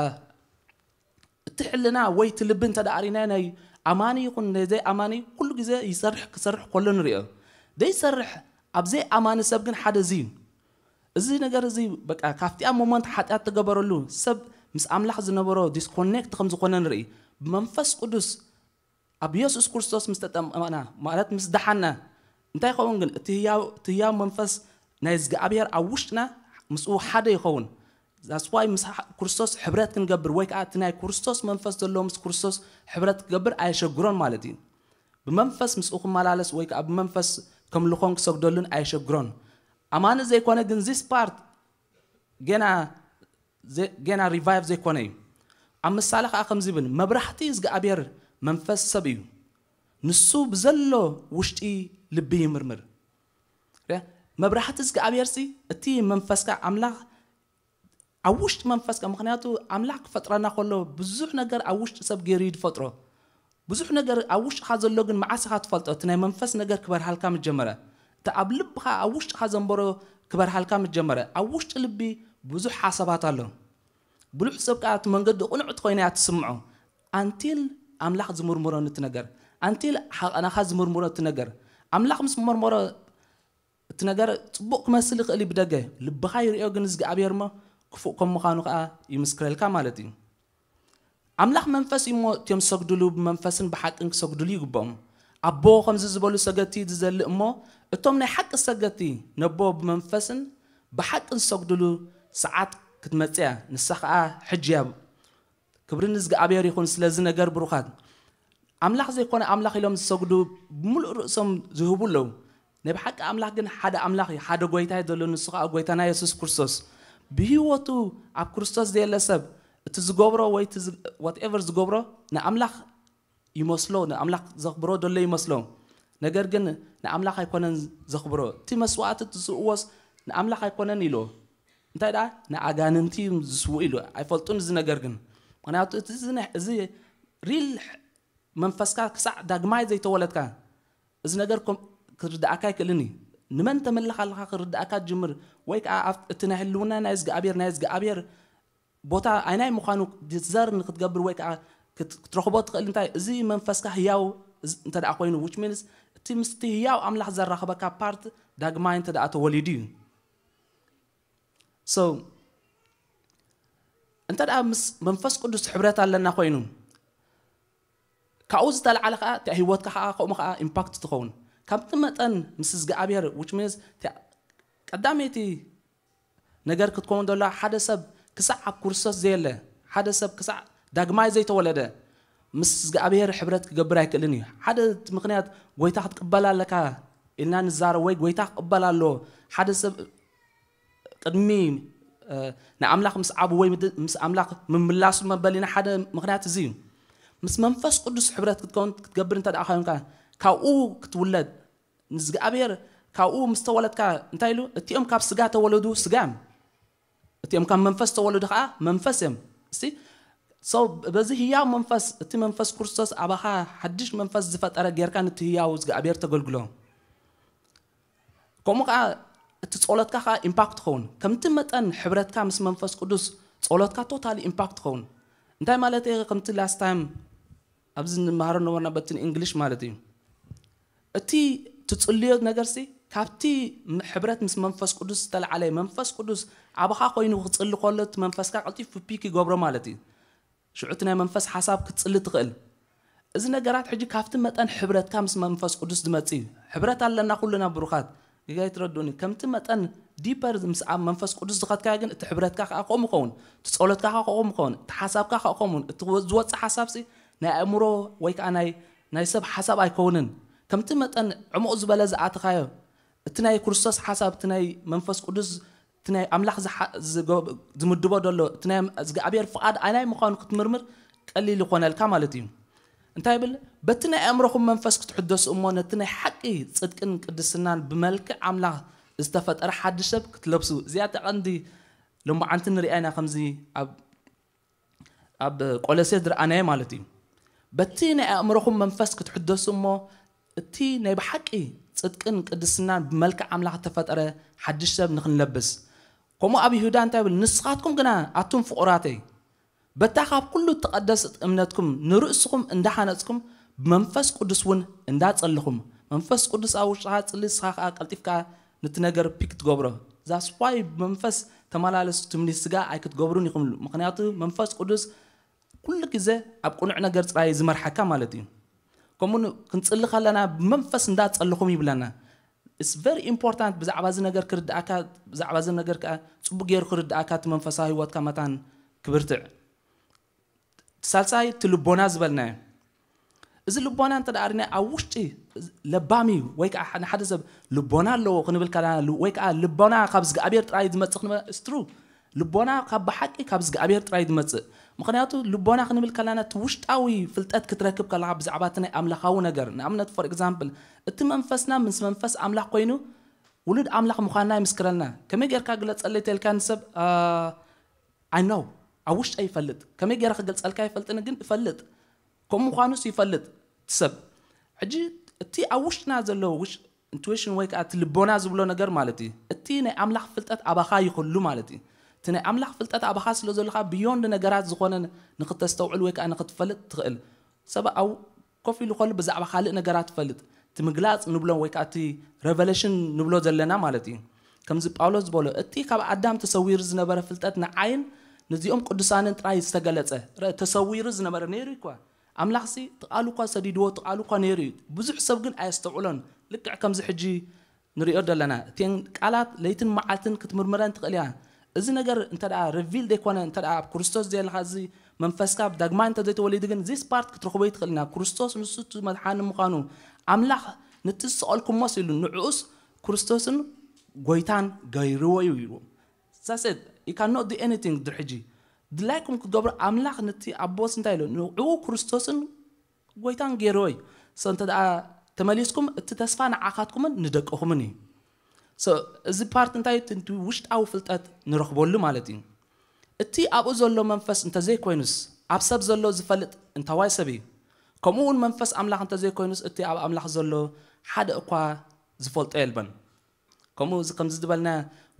እቲ ሕልና ወይ እቲ ልቢ እንተ ደኣ ርኢና ናይ ኣማኒ ይኹን ናይ ዘይኣማኒ ኩሉ ግዜ ይሰርሕ፣ ክሰርሕ ከሎ ንሪኦ። ዘይሰርሕ ኣብ ዘይኣማኒ ሰብ ግን ሓደ እዚ እዩ። እዚ ነገር እዚ በቃ ካብቲ ኣብ ሞመንት ሓጢኣት ተገበረሉ ሰብ ምስ ኣምላኽ ዝነበሮ ዲስኮኔክት ከም ዝኾነ ንርኢ። ብመንፈስ ቅዱስ ኣብ የሱስ ክርስቶስ ምስ ተጠመቕና፣ ማለት ምስ ደሓና፣ እንታይ ይኸውን ግን? እቲ ህያው፣ እቲ ህያው መንፈስ ናይ እግዚኣብሔር ኣብ ውሽጥና ምስኡ ሓደ ይኸውን። That's why ምስ ሓ-፣ ክርስቶስ ሕብረት ክንገብር ወይ ከዓ እቲ ናይ ክርስቶስ መንፈስ ዘለዎ ምስ ክርስቶስ ሕብረት ክገብር ኣየሸግሮን ማለት እዩ። ብመንፈስ ምስኡ ክመላለስ ወይ ከዓ ብመንፈስ ከምልኾን ክሰግደሉን ኣየሸግሮን። ኣማኒ ዘይኮነ ግን this part ገና ዘ-፣ ገና ሪቫይቭ ዘይኮነ እዩ። ኣብ ምሳሌ ከዓ ከምዚ ይብል፣ "መብራህቲ እግዚኣብሔር መንፈስ ሰብ እዩ፣ ንሱ ብዘሎ ውሽጢ ልቢ ይምርምር።" ሪኣ? መብራህቲ እግዚኣብሔር ሲ እቲ መንፈስካ ኣምላኽ ኣብ ውሽጢ መንፈስካ፣ ምኽንያቱ ኣምላኽ ክፈጥረና ከሎ ብዙሕ ነገር ኣብ ውሽጢ ሰብ ገይሩ እዩ ዝፈጥሮ። ብዙሕ ነገር ኣብ ውሽጥኻ ዘሎ ግን መዓስ ኢኻ ትፈልጦ? እቲ ናይ መንፈስ ነገር ክበርሃልካ ምስ ጀመረ፣ እቲ ኣብ ልብኻ ኣብ ውሽጥኻ ዘንበሮ ክበርሃልካ ምስ ጀመረ፣ ኣብ ውሽጢ ልቢ ብዙሕ ሓሳባት ኣሎ። ብሉሕ ሰብ ከኣ እቲ መንገዲ ቅኑዕቲ ኮይና እያ ትስምዖ። ኣንቲል ኣምላኽ ዝምርምሮ ነቲ ነገር፣ ኣንቲል ሓቐናኻ ዝምርምሮ እቲ ነገር፣ ኣምላኽ ምስ መርመሮ እቲ ነገር ጽቡቕ ክመስል ይኽእል እዩ ብደገ፣ ልብኻ ይርእዮ ግን እግዚኣብሔር እሞ ክፉእ ከም ምዃኑ ከኣ ይምስክረልካ ማለት እዩ። ኣምላኽ መንፈስ እዩ እሞ እቲኦም ዝሰግድሉ ብመንፈስን ብሓቅን ክሰግድሉ ይግብኦም። ኣቦ ከምዚ ዝበሉ ሰገድቲ ዝዘልእ እሞ እቶም ናይ ሓቂ ሰገድቲ ነቦ ብመንፈስን ብሓቅን ዝሰግድሉ ሰዓት ክትመጽእ እያ፣ ንሳ ከኣ ሕጂ እያ። ክብሪ ንእግዚኣብሔር ይኹን ስለዚ ነገር ብሩኻት። ኣምላኽ ዘይኮነ ኣምላኽ ኢሎም ዝሰግዱ ብምሉእ ርእሶም ዝህቡ ኣለዉ። ናይ ብሓቂ ኣምላኽ ግን ሓደ ኣምላኽ እዩ፣ ሓደ ጎይታ እዩ ዘሎ፣ ንሱ ከዓ ጎይታና የሱስ ክርስቶስ። ብህይወቱ ኣብ ክርስቶስ ዘየለ ሰብ እቲ ዝገብሮ ወይ እቲ ዝ- whatever ዝገብሮ ንኣምላኽ ይመስሎ፣ ንኣምላኽ ዘኽብሮ ዘሎ ይመስሎ። ነገር ግን ንኣምላኽ ኣይኮነን ዘኽብሮ። እቲ መስዋዕቲ እቲ ዝስእዎስ ንኣምላኽ ኣይኮነን ኢሉ። እንታይ ደኣ ንኣጋንንቲ እዮም ዝስውኡ ኢሉ። ኣይፈልጡን እዚ ነገር ግን። ምክንያቱ እቲ እዚ ናይ- እዚ ሪል መንፈስካ ክሳዕ ዳግማይ ዘይተወለድካ እዚ ነገር ከም- ክርድኣካ ኣይክእልን እዩ። ንመን ተመልኽ ኣለካ ክርድኣካ ትጅምር፣ ወይ ከዓ ኣብ- እቲ ናይ ህልውና ናይ እግዚኣብሔር ናይ እግዚኣብሔር ቦታ ኣይናይ ምዃኑ ዘር ንክትገብር ወይ ከዓ ክት- ክትረኽቦ ትኽእል። እንታይ እዚ መንፈስካ ህያው እዚ እንተ ደኣ ኮይኑ which means እቲ ምስቲ ህያው ኣምላኽ ዘራኽበካ ፓርት ዳግማይ እንተ ደኣ ተወሊዱ እዩ። So እንተ ደኣ ምስ መንፈስ ቅዱስ ሕብረት ኣለና ኮይኑ ካብኡ ዝተለዓለ ከዓ እቲ ህይወትካ ከዓ ከምኡ ከዓ ኢምፓክት ትኸውን። ከምቲ መጠን ምስ እግዚኣብሔር which means እቲ ቀዳመይቲ ነገር ክትከውን ዘሎ ሓደ ሰብ ክሳዕ ኣብ ክርስቶስ ዘየለ ሓደ ሰብ ክሳዕ ዳግማይ ዘይተወለደ ምስ እግዚኣብሔር ሕብረት ክገብር ኣይክእልን እዩ። ሓደ እቲ ምክንያት ጎይታ ክትቅበል ኣለካ ኢልና ንዛረብ ወይ ጎይታ ክቅበል ኣለዎ ሓደ ሰብ ቅድሚ ንኣምላኽ ምስ ዓቡ ወይ ምስ ኣምላኽ ምምላሱ መበሊና ሓደ ምክንያት እዚ እዩ። ምስ መንፈስ ቅዱስ ሕብረት ክትከውን ክትገብር እንተ ደኣ ኮይንካ ካብኡ ክትውለድ ንእግዚኣብሔር ካብኡ ምስ ተወለድካ እንታይ ኢሉ እቲኦም ካብ ስጋ ተወለዱ ስጋ እዮም፣ እቲኦም ካብ መንፈስ ተወለዱ ከዓ መንፈስ እዮም። እስቲ so በዚ ህያው መንፈስ እቲ መንፈስ ክርስቶስ ኣባኻ ሓድሽ መንፈስ ዝፈጠረ ጌርካ ነቲ ህያው እግዚኣብሔር ተገልግሎ። ከምኡ ከዓ እቲ ጸሎትካ ከዓ ኢምፓክት ትኸውን። ከምቲ መጠን ሕብረትካ ምስ መንፈስ ቅዱስ ጸሎትካ ቶታሊ ኢምፓክት ትኸውን። እንታይ ማለት እየ? ከምቲ ላስት ታይም ኣብዚ ንመሃሮ ነበርና በቲ እንግሊሽ ማለት እዩ። እቲ ትጽልዮ ነገርሲ ካብቲ ም- ሕብረት ምስ መንፈስ ቅዱስ ዝተለዓለ መንፈስ ቅዱስ ኣባኻ ኮይኑ ክጽሊ ከሎ እቲ መንፈስካ ቀልጢፉ ፒክ ይገብሮ ማለት እዩ። ሽዑ እቲ ናይ መንፈስ ሓሳብ ክትጽሊ ትኽእል። እዚ ነገራት ሕጂ ካብቲ መጠን ሕብረትካ ምስ መንፈስ ቅዱስ ዝመጽእ እዩ። ሕብረት ኣለና ኩልና ብሩኻት። ጌጋ ይትረዱኒ። ከምቲ መጠን ዲፐር ምስ ኣብ መንፈስ ቅዱስ ዝኸድካዮ ግን እቲ ሕብረትካ ከዓ ከምኡ ይኸውን፣ እቲ ጸሎትካ ከዓ ከምኡ ይኸውን፣ እቲ ሓሳብካ ከዓ ከምኡ እቲ ዝወጽእ ሓሳብሲ ናይ ኣእምሮ ወይ ከዓ ናይ ናይ ሰብ ሓሳብ ኣይከውንን። ከምቲ መጠን ዕሙቕ ዝበለ ዝኣተኻዮ እቲ ናይ ክርስቶስ ሓሳብ እቲ ናይ መንፈስ ቅዱስ እቲ ናይ ኣምላኽ ዝሓ- ዝገብ- ዝምድቦ ዘሎ እቲ ናይ እግዚኣብሔር ፍቓድ ኣናይ ምዃኑ ክትምርምር ቀሊል ይኾነልካ ማለት እዩ። እንታይ ይብል? በቲ ናይ ኣእምሮኹም መንፈስ ክትሕደሱ እሞ ነቲ ናይ ሓቂ ጽድቅን ቅድስናን ብመልክዕ ኣምላኽ ዝተፈጠረ ሓድሽ ሰብ ክትለብሱ። እዚኣ እታ ቀንዲ ሎማዓንቲ ንሪኣ ኢና ከምዚ ኣብ ኣብ ቆሎሴ ዝረኣናዮ ማለት እዩ። በቲ ናይ ኣእምሮኹም መንፈስ ክትሕደሱ እሞ እቲ ናይ ብሓቂ ጽድቅን ቅድስናን ብመልክዕ ኣምላኽ እተፈጠረ ሓድሽ ሰብ ንኽንለብስ። ከምኡ ኣብ ይሁዳ እንታይ ይብል? ንስኻትኩም ግና ኣቱም ፍቑራተይ በታ ካብ ኩሉ እትቐደስ እምነትኩም ንርእስኹም እንዳሃነጽኩም ብመንፈስ ቅዱስ እውን እንዳጸለኹም መንፈስ ቅዱስ ኣብ ውሽጥኻ ጽሊ ንስኻ ከኣ ቀልጢፍካ ነቲ ነገር ፒክ ትገብሮ። ዛስዋይ ብመንፈስ ተመላለሱ ትምኒት ስጋ ኣይክትገብሩን ኢኹም። ምክንያቱ መንፈስ ቅዱስ ኩሉ ግዜ ኣብ ቅኑዕ ነገር ጥራይ ዝመርሓካ ማለት እዩ። ከምኡ ክንጽሊ ከለና ብመንፈስ እንዳጸለኹም ይብለና። It's very important ብዛዕባ እዚ ነገር ክርድኣካ ብዛዕባ እዚ ነገር ከዓ ጽቡቅ ገይሩ ክርድኣካ እቲ መንፈሳዊ ህይወትካ መታን ክብርትዕ። ሳልሳይ እቲ ልቦና ዝበልናዮ እዚ ልቦና እንተ ደኣ ርና ኣብ ውሽጢ ለባም እዩ ወይ ከዓ ንሓደ ሰብ ልቦና ኣለዎ ክንብል ከለና ወይ ከዓ ልቦና ካብ እግዚኣብሔር ጥራይ ዝመፅእ ክንበ ስትሩ ልቦና ካብ ብሓቂ ካብ እግዚኣብሔር ጥራይ ዝመፅእ ምክንያቱ ልቦና ክንብል ከለና እቲ ውሽጣዊ ፍልጠት ክትረክብ ከለካ ብዛዕባ እቲ ናይ ኣምላኻዊ ነገር ንኣብነት for example እቲ መንፈስና ምስ መንፈስ ኣምላኽ ኮይኑ ውሉድ ኣምላኽ ምዃንና ይምስክረልና ከመይ ጌርካ ግለፀለይ ተልካ ንሰብ I know ኣብ ውሽጠ ይፈልጥ ከመይ ገይረ ክገልፀልካ ይፈልጥን ግን እፈልጥ ከምኡ ምዃኑስ ይፈልጥ ሰብ ሕጂ እቲ ኣብ ውሽጥና ዘሎ ውሽ intuition ወይ ከዓ እቲ ልቦና ዝብሎ ነገር ማለት እዩ እቲ ናይ ኣምላኽ ፍልጠት ኣባኻ ይኽሉ ማለት እዩ እቲ ናይ ኣምላኽ ፍልጠት ኣባኻ ስለ ዘለካ ብዮንድ ነገራት ዝኾነ ንክተስተውዕል ወይ ከዓ ንክትፈልጥ ትኽእል ሰብ ኣብ ኮፍ ኢሉ ከሉ ብዛዕባ ካልእ ነገራት ትፈልጥ እቲ ምግላፅ ንብሎ ወይ ከዓ እቲ revelation ንብሎ ዘለና ማለት እዩ ከምዚ ጳውሎስ ዝበሎ እቲ ካብ ኣዳም ተሰዊሩ ዝነበረ ፍልጠት ንዓይን ነዚኦም ቅዱሳንን ጥራይ ዝተገለፀ ተሰዊሩ ዝነበረ ነይሩ እኳ ኣምላኽሲ ትቓሉ እኳ ሰዲድዎ ትቓሉ እኳ ነይሩ እዩ ብዙሕ ሰብ ግን ኣየስተውዕሎን ልክዕ ከምዚ ሕጂ ንሪኦ ዘለና እተን ቃላት ለይትን መዓልትን ክትምርምረን ትኽእል እያ እዚ ነገር እንተ reveal ዘይኮነ እንተ ኣብ ክርስቶስ ዘየለካ እዚ መንፈስካ ዳግማይ እንተዘይተወሊዱ ግን this part ክትረኽቦ ይትኽእል ኢና። ክርስቶስ ንሱ እቲ መድሓኒ ምዃኑ፣ ኣምላኽ ነቲ ዝሰቐልኩሞ ኢሉ ንዕኡስ ክርስቶስን ጎይታን ገይርዎ እዩ ኢሉ። That's it. You cannot do anything ድሕጂ ድላይኩም ክትገብሩ ኣምላኽ ነቲ ኣቦስ እንታይ ኢሉ ንዕኡ ክርስቶስን ጎይታን ገይርዎ እዩ። So እንተ ደኣ ተመሊስኩም እቲ ተስፋ ንዓኻትኩምን ንደቅኹምን እዩ። So እዚ ፓርት እንታይ እቲ ውሽጣዊ ፍልጠት ንረኽበሉ ማለት እዩ። እቲ ኣብኡ ዘሎ መንፈስ እንተዘይኮይኑስ ኣብ ሰብ ዘሎ ዝፈልጥ እንታዋይ ሰብ እዩ። ከምኡ እውን መንፈስ ኣምላኽ እንተዘይኮይኑስ እቲ ኣብ ኣምላኽ ዘሎ ሓደ እኳ ዝፈልጦ የልበን። ከምኡ እዚ ከምዚ ዝበልና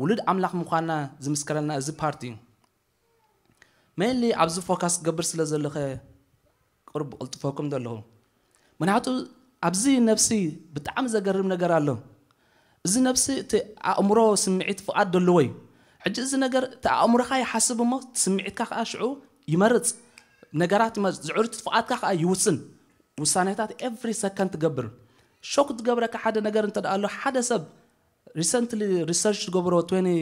ውሉድ ኣምላኽ ምዃንና ዝምስከረልና እዚ ፓርቲ እዩ። ሜንሊ ኣብዚ ፎካስ ክገብር ስለ ዘለኸ ቅርብ ቅልጥፈኩም ዘለኹ። ምክንያቱ ኣብዚ ነብሲ ብጣዕሚ ዘገርም ነገር ኣሎ። እዚ ነብሲ እቲ ኣእምሮ ስምዒት ፍቓድ ደለዎ እዩ። ሕጂ እዚ ነገር እቲ ኣእምሮኻ ይሓስብ እሞ እቲ ስምዒትካ ከዓ ሽዑ ይመርፅ። ነገራት ይመርፅ። ዝዕርት ፍቓድካ ከዓ ይውስን። ውሳኔታት ኤቭሪ ሰከንድ ትገብር። ሾክ ትገብረካ ሓደ ነገር እንተ ደኣ ኣሎ ሓደ ሰብ recently research ዝገበሮ twenty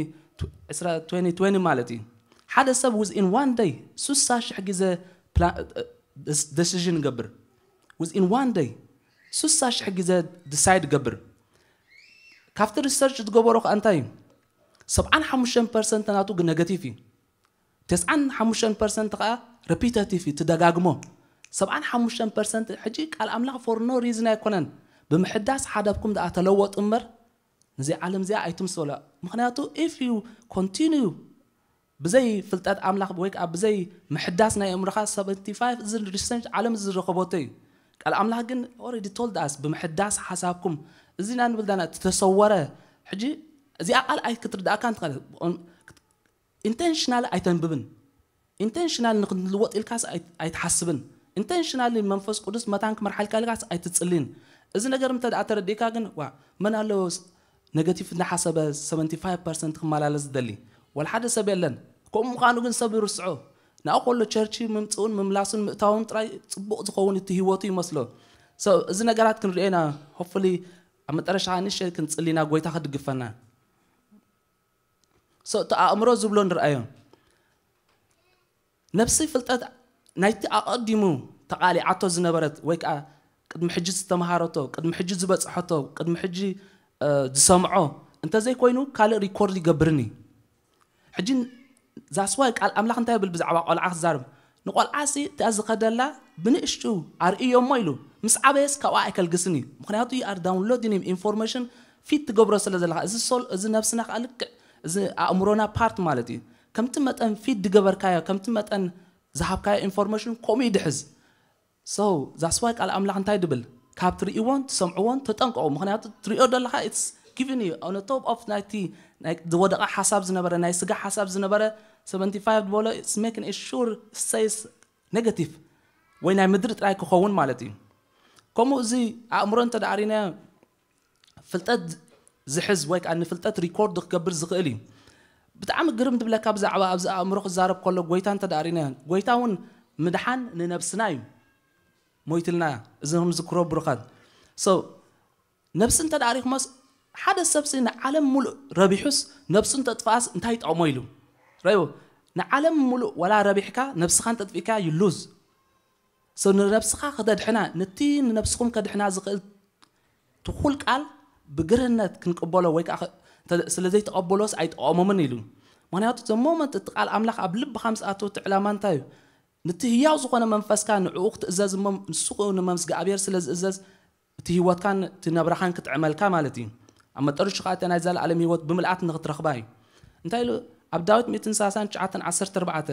twenty ማለት እዩ ሓደ ሰብ within one day ስሳ ሽሕ ግዜ decision ይገብር። Within one day ስሳ ሽሕ ግዜ decide ይገብር። ካብቲ research ዝገበሮ ከዓ እንታይ እዩ? ሰብዓን ሓሙሽተን ፐርሰንት ናቱ ግን negative እዩ። ተስዓን ሓሙሽተን ፐርሰንት ከዓ repetitive እዩ ትደጋግሞ። ሰብዓን ሓሙሽተን ፐርሰንት ሕጂ ቃል ኣምላኽ for no reason ኣይኮነን። ብምሕዳስ ሓዳብኩም ደኣ ተለወጡ እምበር ነዚ ዓለም እዚኣ ኣይትምሰሉ። ምክንያቱ if you continue ብዘይ ፍልጠት ኣምላኽ ወይ ከዓ ብዘይ ምሕዳስ ናይ ኣእምሮኻ seventy five እዚ research ዓለም ዝረኸበቶ እዩ። ቃል ኣምላኽ ግን already told us ብምሕዳስ ሓሳብኩም እዚና ንብል ዳና ዝተሰወረ ሕጂ እዚኣ ቃል ኣይክትርዳእካ እንትኽእል intentional ኣይተንብብን። Intentional ንክንልወጥ ኢልካስ ኣይትሓስብን። Intentional መንፈስ ቅዱስ መታን ክመርሓልካ ኢልካስ ኣይትጽልን። እዚ ነገር እንተ ደኣ ተረዲእካ ግን ዋ መን ኣሎ negative እናሓሰበ seventy five percent ክመላለስ ዝደሊ ዋላ ሓደ ሰብ የለን። ከምኡ ምዃኑ ግን ሰብ ይርስዖ። ናብኡ ከሎ ቸርች ምምፅኡን ምምላሱን ምእታውን ጥራይ ፅቡቕ ዝኸውን እቲ ህይወቱ ይመስሎ። So እዚ ነገራት ክንሪኦ ኢና። Hopefully ኣብ መጠረሻ ንእሽተይ ክንፅሊ ኢና ጎይታ ክድግፈና። So እቲ ኣእምሮ ዝብሎ ንርኣዮ። ነብሲ ፍልጠት ናይቲ ኣቐዲሙ ተቓሊዓቶ ዝነበረት ወይ ከዓ ቅድሚ ሕጂ ዝተምሃረቶ ቅድሚ ሕጂ ዝበፅሐቶ ቅድሚ ሕጂ ዝሰምዖ እንተዘይኮይኑ ካልእ ሪኮርድ ይገብርን እዩ። ሕጂ ዛስዋይ ቃል ኣምላኽ እንታይ ይብል ብዛዕባ ቆልዓ ክዛርብ ንቆልዓ ሲ እቲኣ ዝኸደላ ብንእሽቱ ኣርእዮ እሞ ኢሉ ምስ ዓበየስ ካብኣ ኣይከልግስን እዩ። ምክንያቱ you are downloading information feed ትገብሮ ስለ ዘለካ እዚ ሶል እዚ ነብስና ከዓ ልክዕ እዚ ኣእምሮና ፓርት ማለት እዩ። ከምቲ መጠን feed ዝገበርካዮ ከምቲ መጠን ዝሃብካዮ information ከምኡ ይድሕዝ። So that's why ቃል ኣምላኽ እንታይ ድብል ካብ ትርእይዎን ትሰምዕዎን ተጠንቀቑ። ምክንያቱ ትሪኦ ዘለካ it's giving you on top of ናይቲ ዝወደቐ ሓሳብ ዝነበረ ናይ ስጋ ሓሳብ ዝነበረ seventy five ዝበሎ it's making it sure stays negative ወይ ናይ ምድሪ ጥራይ ክኸውን ማለት እዩ። ከምኡ እዚ ኣእምሮ እንተ ደኣ ሪናዮ ፍልጠት ዝሕዝ ወይ ከዓ ንፍልጠት ሪኮርድ ክገብር ዝኽእል እዩ። ብጣዕሚ ግርም ትብለካ ብዛዕባ ኣብዚ ኣእምሮ ክዛረብ ከሎ ጎይታ እንተ ደኣ ሪናዮ ጎይታ እውን ምድሓን ንነብስና እዩ። ሞይትልና እዞም ዝክሮ ብሩኻት so ነብሲ እንተ ደኣ ሪኹሞስ ሓደ ሰብሲ ንዓለም ሙሉእ ረቢሑስ ነብሱ እንተጥፍኣስ እንታይ ይጠቕሞ ኢሉ ረዩ ንዓለም ሙሉእ ወላ ረቢሕካ ነብስኻ እንተጥፊእካ you lose so ንነብስኻ ክተድሕና ነቲ ንነብስኹም ከድሕና ዝኽእል ትኹል ቃል ብግርህነት ክንቅበሎ ወይ ከዓ ስለ ዘይተቐበሎስ ኣይጠቐሞምን ኢሉ። ምክንያቱ ዘሞመንት እቲ ቃል ኣምላኽ ኣብ ልብኻ ምስ ኣተወ እቲ ዕላማ እንታይ እዩ? ነቲ ህያው ዝኾነ መንፈስካ ንዕኡ ክትእዘዝ እሞ ንሱ ንመምስጋኣብሔር ስለ ዝእዘዝ እቲ ህይወትካን እቲ ነብራኻን ክጥዕመልካ ማለት እዩ። ኣብ መጠረሹ ከዓ እቲ ናይ ዘለኣለም ህይወት ብምልኣት ንክትረኽባ እዩ። እንታይ ኢሉ ኣብ ዳዊት ሚእትን ሰላሳን ትሽዓተን ዓሰርተ ኣርባዕተ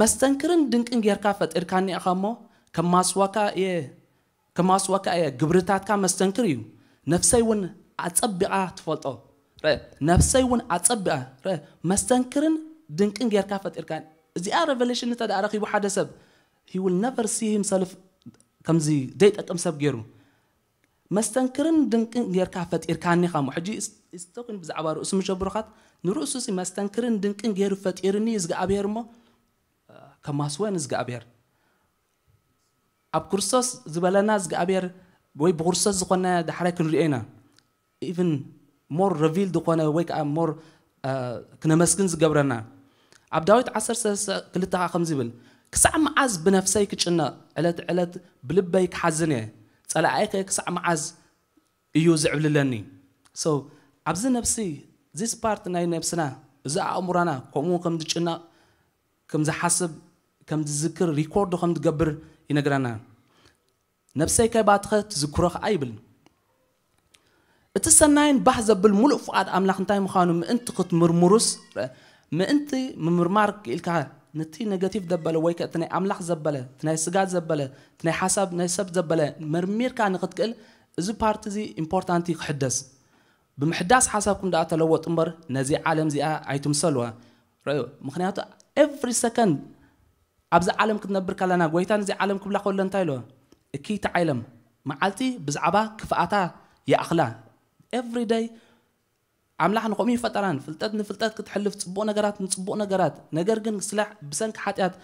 መስተንክርን ድንቅን ጌርካ ፈጢርካኒ ኢኻ እሞ ከማስወካ እየ ከማስወካ እየ ግብርታትካ መስተንክር እዩ። ነፍሰይ እውን ኣጸቢቓ ትፈልጦ ነፍሰይ እውን ኣጸቢቓ መስተንክርን ድንቅን ጌርካ ፈጢርካ እዚኣ revelation እንተ ደኣ ረኺቡ ሓደ ሰብ he will never see himself ከምዚ ዘይጠቅም ሰብ ገይሩ መስተንክርን ድንቅን ጌርካ ፈጢርካኒ ኻሞ ሕጂ ስቶክን ብዛዕባ ርእሱ ምሸብሩኻት ንርእሱ ሲ መስተንክርን ድንቅን ገይሩ ፈጢርኒ እግዚኣብሔር እሞ ከማስወ ንዝግኣብሔር ኣብ ክርስቶስ ዝበለና እግዚኣብሔር ወይ ብክርስቶስ ዝኾነ ዳሕራይ ክንሪኦ ኢና even more reveal ዝኾነ ወይ ከዓ more ክነመስግን ዝገብረና ኣብ ዳዊት ዓሰርተ ሰለስተ ክልተ ከዓ ከምዚ ይብል ክሳዕ መዓዝ ብነፍሰይ ክጭነቕ፣ ዕለት ዕለት ብልበይ ክሓዝን እየ? ጸላኣይከ ክሳዕ መዓዝ እዩ ዝዕብልለኒ? So ኣብዚ ነፍሲ፣ this part ናይ ነፍስና፣ እዚ ኣእምሮና ከምኡ ከም ዝጭነቕ፣ ከም ዝሓስብ፣ ከም ዝዝክር፣ ሪኮርድ ከም ዝገብር ይነግረና። ነፍሰይ ከ ባትኸ ትዝክሮ ከኣ ይብል። እቲ ሰናይን ባህ ዘብል ምሉእ ፍቓድ ኣምላኽ እንታይ ምዃኑ ምእንቲ ክትምርምሩስ፣ ምእንቲ ምምርማር ክኢልካ፣ ነቲ ኔጋቲቭ ዘበለ ወይ ከ እቲ ናይ ኣምላኽ ዘበለ፣ እቲ ናይ ስጋ ዘበለ፣ እቲ ናይ ሓሳብ ናይ ሰብ ዘበለ መርሚርካ ንኽትክእል፣ እዚ ፓርቲ እዚ ኢምፖርታንት እዩ ክሕደስ። ብምሕዳስ ሓሳብኩም ደኣ ተለወጡ እምበር ነዚ ዓለም እዚኣ ኣይትምሰልዋ። ረኣዩ፣ ምኽንያቱ ኤቭሪ ሰከንድ ኣብዚ ዓለም ክትነብር ከለና፣ ጎይታ ነዚ ዓለም ክብላ ከሎ እንታይ ኢልዎ? እኪ ተዓይለም፣ መዓልቲ ብዛዕባ ክፍኣታ ይኣኽላ። ኤቭሪ ደይ ኣምላኽ ንኸምኡ ይፈጠራን፣ ፍልጠት ንፍልጠት ክትሕልፍ፣ ጽቡቕ ነገራት ንጽቡቕ ነገራት። ነገር ግን ስለ ብሰንኪ ሓጢኣት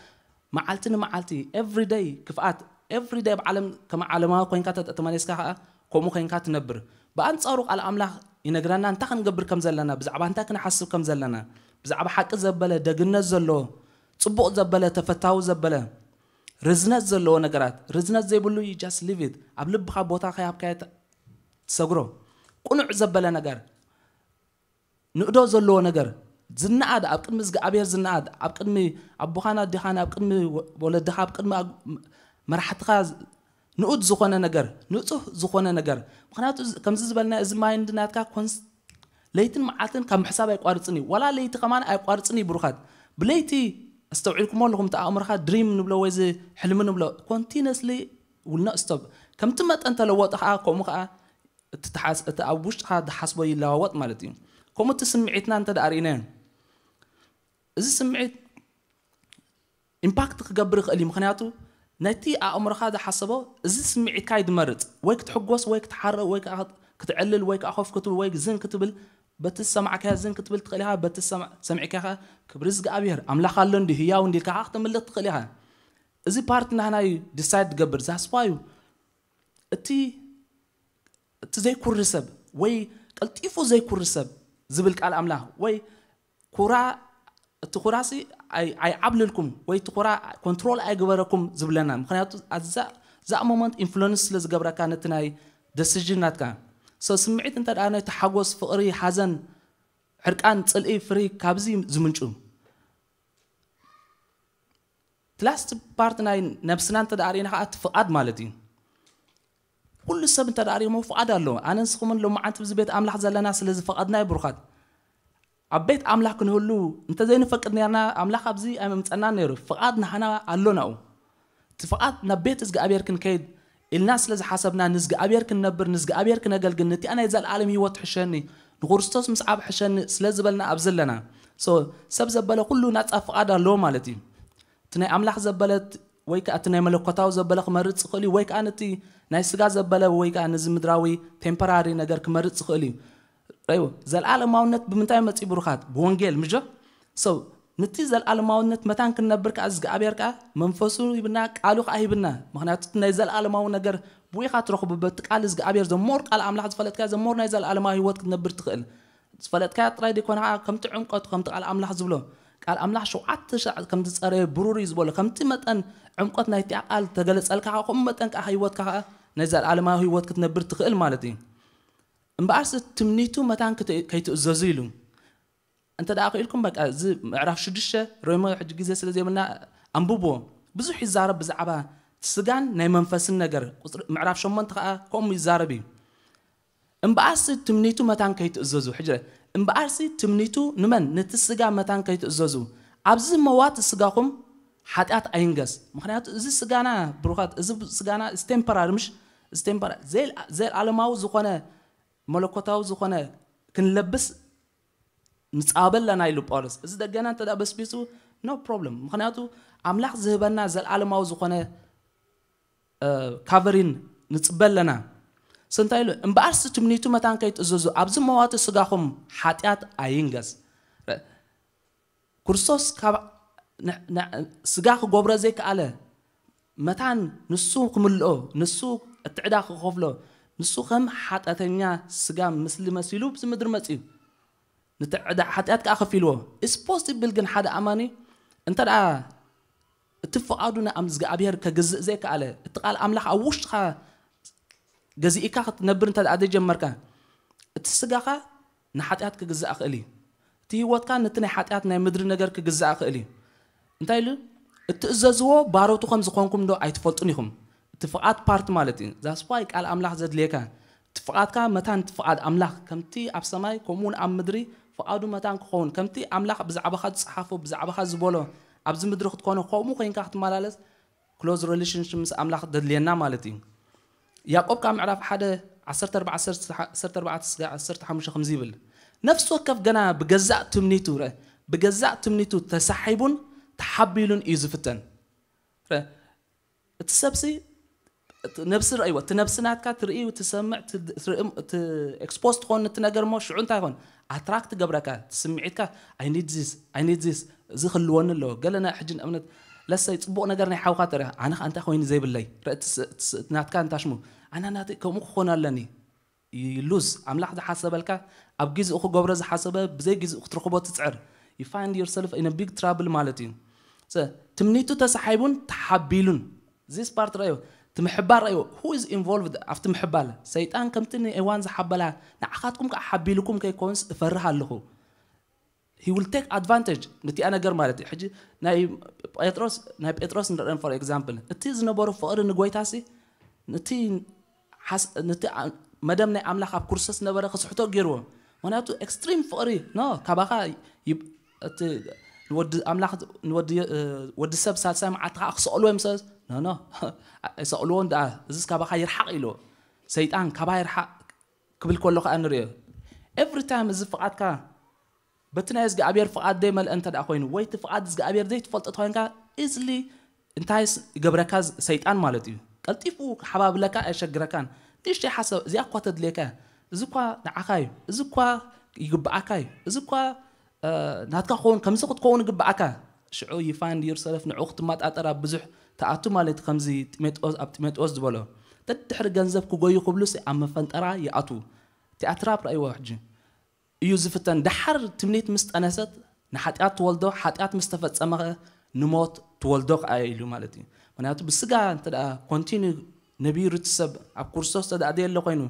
መዓልቲ ንመዓልቲ፣ ኤቭሪ ደይ ክፍኣት፣ ኤቭሪ ደይ ኣብ ዓለም ከም ዓለማዊ ኮይንካ ተተ-፣ ተመሊስካ ከኣ ከምኡ ኮይንካ ትነብር። ብኣንጻሩ ቃል ኣምላኽ ይነግረና እንታይ ክንገብር ከም ዘለና፣ ብዛዕባ እንታይ ክንሓስብ ከም ዘለና፣ ብዛዕባ ሓቂ ዘበለ፣ ደግነት ዘለዎ፣ ጽቡቕ ዘበለ፣ ተፈታዊ ዘበለ፣ ርዝነት ዘለዎ ነገራት፣ ርዝነት ዘይብሉ you just leave it። ኣብ ልብኻ ቦታ ከይሃብካዮ ተ-፣ ትሰግሮ። ቅኑዕ ዘበለ ነገር፣ ንእዶ ዘለዎ ነገር፣ ዝነኣድ፣ ኣብ ቅድሚ እግዚኣብሔር ዝነኣድ፣ ኣብ ቅድሚ ኣቦኻን ኣዴኻን፣ ኣብ ቅድሚ ወ-፣ ወለድኻ፣ ኣብ ቅድሚ ኣግ-፣ መራሕትኻ ዝ-፣ ንኡድ ዝኾነ ነገር፣ ንጹህ ዝኾነ ነገር። ምኽንያቱ እዚ፣ ከምዚ ዝበልና፣ እዚ ማይንድ ናትካ ኮንስ-፣ ለይትን መዓልትን ካብ ምሕሳብ ኣይቋርጽን እዩ። ዋላ ለይቲ ከማን ኣይቋርጽን እዩ ብሩኻት። ብለይቲ ኣስተውዒልኩሞ ኣለኹም፣ እቲ ኣእምሮኻ ድሪም ንብሎ ወይ እዚ ሕልሚ ንብሎ፣ ኮንቲነስሊ ውል ኖት ስቶፕ። ከምቲ መጠን ተለወጠ ከኣ፣ ከምኡ ከኣ እቲ ተሓስ-፣ እቲ ኣብ ውሽጥኻ ዝሓስቦ ይለዋወጥ ማለት እዩ። ከምኡ እቲ ስምዒትና እንተ ደኣ ርኢናዮ፣ እዚ ስምዒት ኢምፓክት ክገብር ይኽእል እዩ። ምኽንያቱ ነቲ ኣእምሮኻ ዝሓሰቦ፣ እዚ ስምዒትካ እዩ ዝመርጽ። ወይ ክትሕጎስ፣ ወይ ክትሓርቕ፣ ወይ ከኣ ክትዕልል፣ ወይ ከኣ ኮፍ ክትብል፣ ወይ ዝን ክትብል፣ በቲ ዝሰማዕካዮ ዝን ክትብል ትኽእል ኢኻ። በቲ ዝሰማ-፣ ሰሚዕካ ከኣ ክብሪ እግዚኣብሔር፣ ኣምላኽ ኣሎ እንዲ፣ ህያው እንዲ ኢልካ ከኣ ክትምልኽ ትኽእል ኢኻ። እዚ ፓርቲ ናህና እዩ ዲሳይድ ዝገብር። ዛስፋ እዩ እቲ፣ እቲ ዘይኩሪ ሰብ ወይ ቀልጢፉ ዘይኩሪ ሰብ ዝብል ቃል ኣምላኽ፣ ወይ ኩራ፣ እቲ ኩራሲ ኣይ-፣ ኣይዓብልልኩም ወይ እቲ ኩራ ኮንትሮል ኣይግበረኩም ዝብለና። ምኽንያቱ ኣዛ-፣ እዛ ሞመንት ኢንፍሉንስ ስለ ዝገብረካ ነቲ ናይ ደሲዥን ናትካ። ሶ ስምዒት እንተ ደኣ ናይ ተሓጎስ፣ ፍቕሪ፣ ሓዘን፣ ሕርቃን፣ ጽልኢ፣ ፍርሂ ካብዚ ዝምንጩ። እቲ ላስት ፓርት ናይ ነብስና እንተ ደኣ ርኢና ከኣ እቲ ፍቓድ ማለት እዩ። ኩሉ ሰብ እንተ ደኣ ርኢሞ ፍቓድ ኣለዎ። ኣነ ንስኹምን ሎማዓንቲ ኣብዚ ቤት ኣምላኽ ዘለና ስለዚ ፍቓድና እዩ ብሩኻት። ኣብ ቤት ኣምላኽ ክንህሉ እንተ ዘይንፈቅድ ነርና፣ ኣምላኽ ኣብዚ ኣይመምጸናን ነይሩ። ፍቓድ ናህና ኣሎ ናኡ። እቲ ፍቓድ ናብ ቤት እግዚኣብሔር ክንከይድ ኢልና ስለ ዝሓሰብና፣ ንእግዚኣብሔር ክንነብር፣ ንእግዚኣብሔር ክነገልግል፣ ነቲኣ ናይ ዘለኣለም ህይወት ትሕሸኒ፣ ንክርስቶስ ምስዓብ ሕሸኒ ስለ ዝበልና ኣብዚ ኣለና። ሶ፣ ሰብ ዘበለ ኩሉ ናጻ ፍቓድ ኣለዎ ማለት እዩ። እቲ ናይ ኣምላኽ ዘበለ ወይ ከኣ እቲ ናይ መለኮታዊ ዘበለ ክመርጽ ይኽእል እዩ፣ ወይ ከኣ ነቲ ናይ ስጋ ዘበለ ወይ ከኣ ነዚ ምድራዊ ቴምፖራሪ ነገር ክመርጽ ይኽእል እዩ። ረእይዎ፣ ዘለኣለማውነት ብምንታይ መጺኡ ብሩኻት? ብወንጌል፣ ምጆ? ሶ፣ ነቲ ዘለኣለማውነት መታን ክንነብር ከኣ እግዚኣብሔር ከኣ መንፈሱ ሂብና፣ ቃሉ ከኣ ሂብና። ምኽንያቱ እቲ ናይ ዘለኣለማዊ ነገር ብኡ ኢኻ ትረኽቦ፣ በቲ ቃል እግዚኣብሔር ዘሞር ቃል ኣምላኽ ዝፈለጥካዮ ዘሞር ናይ ዘለኣለማዊ ህይወት ክትነብር ትኽእል። ዝፈለጥካያ ጥራይ ዘይኮነ ከኣ ከምቲ ዕምቆት፣ ከምቲ ቃል ኣምላኽ ዝብሎ፣ ቃል ኣምላኽ ሸውዓተ ሻዕ ከም ዝጸረየ ብሩር እዩ ዝበሎ። ከምቲ መጠን ዕምቆት ናይቲ ቃል ተገለጸልካ ከኣ፣ ከምኡ መጠን ከኣ ህይወትካ ከኣ ናይ ዘለኣለማዊ ህይወት ክትነብር ትኽእል ማለት እዩ። እምበኣርሲ ትምኒቱ መታን ክት-፣ ከይትእዘዙ ኢሉ። እንተ ደኣ ክኢልኩም በቃ እዚ ምዕራፍ ሽዱሽተ ሮሜ ሕጂ ግዜ ስለ ዘይብልና ኣንብብዎ። ብዙሕ ይዛረብ ብዛዕባ ስጋን ናይ መንፈስን ነገር። ቁጽሪ፣ ምዕራፍ ሸሞንተ ከኣ ከምኡ ይዛረብ እዩ። እምበኣርሲ ትምኒቱ መታን ከይትእዘዙ። ሕጂ እምበኣርሲ ትምኒቱ ንመን? ነቲ ስጋ መታን ከይትእዘዙ። ኣብዚ መዋቲ ስጋኹም ሓጢኣት ኣይንገስ። ምኽንያቱ እዚ ስጋና ብሩኻት፣ እዚ ስጋና ስቴምፐራሪ ምሽ፣ ስቴምፐራ-፣ ዘል-፣ ዘልኣለማዊ ዝኾነ፣ መለኮታዊ ዝኾነ ክንለብስ ንጻበ ኣለና ኢሉ ጳውሎስ። እዚ ደገና እንተ ደኣ በስቢሱ፣ ኖ ፕሮብለም። ምኽንያቱ ኣምላኽ ዝህበና ዘልኣለማዊ ዝኾነ፣ እ፣ ካቨሪን ንጽበ ኣለና። ሶ እንታይ ኢሉ? እምበኣርሲ ትምኒቱ መታን ከይትእዘዙ፣ ኣብዚ መዋቲ ስጋኹም ሓጢኣት ኣይንገስ። ረ-፣ ክርስቶስ ካብ ን-፣ ን-፣ ስጋ ክገብሮ ዘይከኣለ መታን ንሱ ክምልኦ፣ ንሱ እቲ ዕዳ ክኸፍሎ፣ ንሱ ከም ሓጢኣተኛ ስጋ ምስሊ መሲሉ ኣብዚ ምድሪ መጺኡ። ነቲ ዕዳ ሓጢኣት ከኣ ከፊልዎ። ኢትስ ፖሲብል ግን ሓደ ኣማኒ እንተ ደኣ እቲ ፍቓዱ ንእግዚኣብሔር ከግዝእ ዘይከኣለ፣ እቲ ቃል ኣምላኽ ኣብ ውሽጥኻ ገዚእካ ክትነብር እንተ ደኣ ዘይጀመርካ፣ እቲ ስጋኻ ንሓጢኣት ክግዛእ ክእል እዩ። እቲ ህይወትካ ነቲ ናይ ሓጢኣት ናይ ምድሪ ነገር ክግዛእ ክእል እዩ። እንታይ ኢሉ? እትእዘዝዎ ባሮቱ ከም ዝኾንኩም ዶ ኣይትፈልጡን ኢኹም? እቲ ፍቓድ ፓርት ማለት እዩ። ዛስዋይ ቃል ኣምላኽ ዘድልየካ እቲ ፍቓድካ መታን እቲ ፍቓድ ኣምላኽ ከምቲ ኣብ ሰማይ ከምኡ እውን ኣብ ምድሪ ፍቓዱ መታን ክኸውን፣ ከምቲ ኣምላኽ ብዛዕባኻ ዝጸሓፎ፣ ብዛዕባኻ ዝበሎ፣ ኣብዚ ምድሪ ክትኮኖ ከምኡ ኮይንካ ክትመላለስ ክሎዝ ሪሌሽንሽፕ ምስ ኣምላኽ ደድልየና ማለት እዩ። ያዕቆብ ካብ ምዕራፍ ሓደ ዓሰርተ ኣርባዕተ ዓሰርተ ኣርባዕተ ስጋ ዓሰርተ ሓሙሽተ ከምዚ ይብል፣ ነፍሲ ወከፍ ገና ብገዛእ ትምኒቱ ረ ብገዛእ ትምኒቱ ተሳሒቡን ተሓቢሉን እዩ ዝፍተን። ረ እቲ ሰብሲ ነብሲ ረእይዎ፣ እቲ ነብሲ ናትካ ትርእዩ ትሰምዕ፣ ኤክስፖዝ ትኾን እቲ ነገር እሞ ሽዑ እንታይ ይኾን? ኣትራክት ገብረካ። እቲ ስምዒትካ፣ ኣይ ኒድ ዚስ፣ ኣይ ኒድ ዚስ፣ እዚ ክህልወኒ ኣለዎ። ገለ ናይ ሕጂ ንእምነት ለሰይ ጽቡቕ ነገር ናይ ሓውካ ተሪኻ፣ ኣነ ከ እንታይ ኮይኑ ዘይብለይ? ረ እቲ ስ- እቲ ስ- ናትካ እንታሽሙ ኣና ናተይ ከምኡ ክኾን ኣለኒ። ሉዝ ኣምላኽ ዝሓሰበልካ፣ ኣብ ግዜኡ ክገብሮ ዝሓሰበ ብዘይ ግዜኡ ክትረኽቦ ትጽዕር። You find yourself in a big trouble ማለት እዩ። ትምኒቱ ተሳሒቡን ተሓቢሉን። This part ረዮ፣ እቲ ምሕባር ረዮ። Who is involved ኣብቲ ምሕባል? ሰይጣን ከምቲ ንኤዋን ዝሓበላ ንዓኻትኩም ከዓ ሓቢልኩም ከይኮንስ እፈርህ ኣለኹ። He will take advantage ንቲኣ ነገር ማለት እዩ። ሕጂ ናይ ጴጥሮስ ናይ ጴጥሮስ ንርአን for example፣ እቲ ዝነበሮ ፍቕሪ ንጎይታሲ ነቲ ሓስ- ነቲ ኣ- መደብ ናይ ኣምላኽ ኣብ ክርስቶስ ነበረ ክስሕቶ ገይርዎ። ምክንያቱ ኤክስትሪም ፍቕሪ ኖ ካባኻ ይብ- እቲ ንወዲ ኣምላኽ ንወዲ እ፣ ወዲ ሰብ ሳልሳይ መዓልቲ ከዓ ክሰቕልዎ እዮም ሰ ኖ ኖ ኣይሰቕልዎን ደኣ፣ እዚስ ካባኻ ይርሓቕ ኢልዎ። ሰይጣን ካባ ይርሓቕ ክብል ከሎ ከዓ ንሪኦ። ኤቭሪ ታይም እዚ ፍቓድካ በቲ ናይ እግዚኣብሔር ፍቓድ ዘይመልአ እንተ ደኣ ኮይኑ ወይ እቲ ፍቓድ እግዚኣብሔር ዘይትፈልጦ ተኮይንካ ኢዝሊ እንታይ ይገብረካ? ሰይጣን ማለት እዩ። ቀልጢፉ ክሓባብለካ ኣየሸግረካን። ንእሽተይ ሓሳብ እዚኣ እኳ ተድልየካ፣ እዚ እኳ ንዓኻ እዩ፣ እዚ እኳ ይግብኣካ እዩ፣ እዚ እኳ ናትካ ክኸውን ከምዚ ክትከውን ይግብኣካ። ሽዑ you find yourself ንዕኡ ክትመጣጠር ኣብ ብዙሕ ትኣቱ ማለት እዩ። ከምዚ ጢሞቴዎስ ኣብ ጢሞቴዎስ ዝበሎ፣ ደድሕሪ ገንዘብ ክጎዩ ክብሉስ ኣብ መፈንጠራ ይኣትዉ። እቲ ኣትራፕ ረእይዎ ሕጂ እዩ ዝፍተን። ደሓር ትምኒት ምስ ጠነሰት ንሓጢኣት ትወልዶ፣ ሓጢኣት ምስ ተፈጸመ ኸ ንሞት ትወልዶ ከኣ ኢሉ ማለት እዩ። ምክንያቱ ብስጋ እንተ ደኣ ኮንቲኒ ነቢሩ እቲ ሰብ ኣብ ክርስቶስ እንተ ደኣ ዘየለ ኮይኑ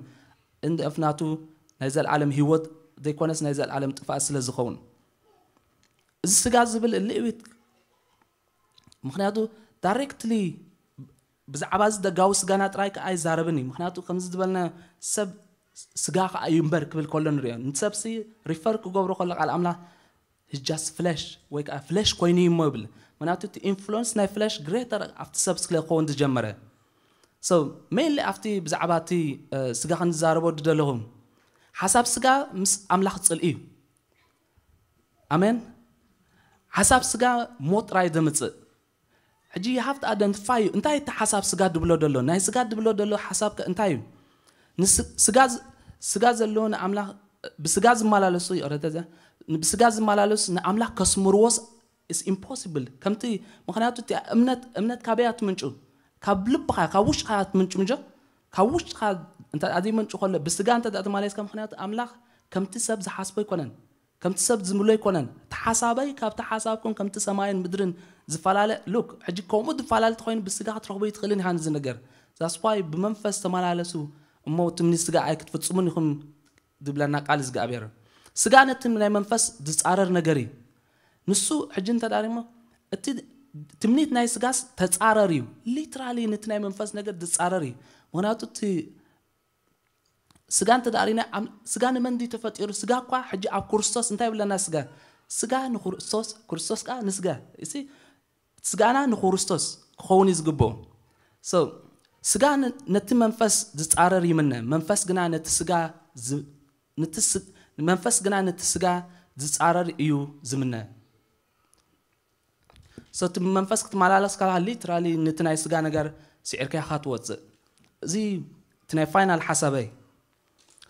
እንደ እፍ ናቱ ናይ ዘለዓለም ህይወት ዘይኮነስ ናይ ዘለዓለም ጥፋእ ስለ ዝኸውን፣ እዚ ስጋ ዝብል እልእዊት ምክንያቱ ዳይሬክትሊ ብዛዕባ እዚ ደጋዊ ስጋና ጥራይ ከዓ ኣይዛረብን እዩ። ምክንያቱ ከምዚ ዝበልና ሰብ ስጋ ከዓ እዩ እምበር ክብል ከሎ ንሪኦ። ንሰብሲ ሪፈር ክገብሮ ከሎ ቃል ኣምላኽ ጃስት ፍለሽ ወይ ከዓ ፍለሽ ኮይኑ እዩ እሞ ይብል። ምክንያቱ እቲ ኢንፍሉንስ ናይ ፍለሽ ግሬተር ኣብቲ ሰብ ስለ ክኸውን ዝጀመረ። So ሜይንሊ ኣብቲ ብዛዕባ እቲ ስጋ ክንዛረቦ ዝደለኹ ሓሳብ ስጋ ምስ ኣምላኽ ፅልኢ እዩ። ኣሜን። ሓሳብ ስጋ ሞት ጥራይ ዘምፅእ። ሕጂ you have to identify እዩ እንታይ እቲ ሓሳብ ስጋ ድብሎ ደሎ፣ ናይ ስጋ ድብሎ ደሎ ሓሳብ ከ እንታይ እዩ? ንስ- ስጋ ዝ- ስጋ ዘለዎ ንኣምላኽ ብስጋ ዝመላለሱ ይቕረታ እዚኣ፣ ብስጋ ዝመላለሱ ንኣምላኽ ከስምርዎስ is impossible። ከምቲ ምክንያቱ እቲ እምነት እምነት ካበይ እያ ትምንጩ? ካብ ልብኻ ካብ ውሽጥኻ እያ ትምንጩ ምጆ። ካብ ውሽጥኻ እንተ ዘይመንጩ ከሎ ብስጋ እንተ ተማለስካ ምክንያቱ ኣምላኽ ከምቲ ሰብ ዝሓስቦ ኣይኮነን። ከምቲ ሰብ ዝምሎ ኣይኮነን። እቲ ሓሳበይ ካብቲ ሓሳብኩም ከምቲ ሰማይን ምድርን ዝፈላለ ሉክ ሕጂ ከምኡ ዝፈላለ ተኮይኑ ብስጋ ክትረኽቦ ይትኽእልን ኢኻ። ንዚ ነገር ዛስኳይ ብመንፈስ ተመላለሱ እሞ ትምኒ ስጋ ኣይ ክትፍጽሙን ኢኹም ዝብለና ቃል እግዚኣብሔር። ስጋ ነቲ ናይ መንፈስ ዝጻረር ነገር እዩ። ንሱ ሕጂ እንተዳሪሞ እቲ ትምኒት ናይ ስጋስ ተጻረር እዩ። ሊትራሊ ነቲ ናይ መንፈስ ነገር ዝጻረር እዩ። ምክንያቱ እቲ ስጋ እንተ ደኣ ርኢና ኣም- ስጋ ንመን ድዩ ተፈጢሩ? ስጋ እኳ ሕጂ ኣብ ክርስቶስ እንታይ ይብለና? ስጋ ስጋ ንክርስቶስ ክርስቶስ ከዓ ንስጋ እሲ ስጋና ንክርስቶስ ክኸውን እዩ ዝግብኦ። So ስጋ ን- ነቲ መንፈስ ዝጻረር ይምነ፣ መንፈስ ግና ነቲ ስጋ ዝ- ነቲ ስ- መንፈስ ግና ነቲ ስጋ ዝጻረር እዩ ዝምነ። So እቲ ብመንፈስ ክትመላለስ ከለካ ሊትራሊ ነቲ ናይ ስጋ ነገር ስዒርካ ኢኻ ትወፅእ። እዚ እቲ ናይ ፋይናል ሓሳበይ።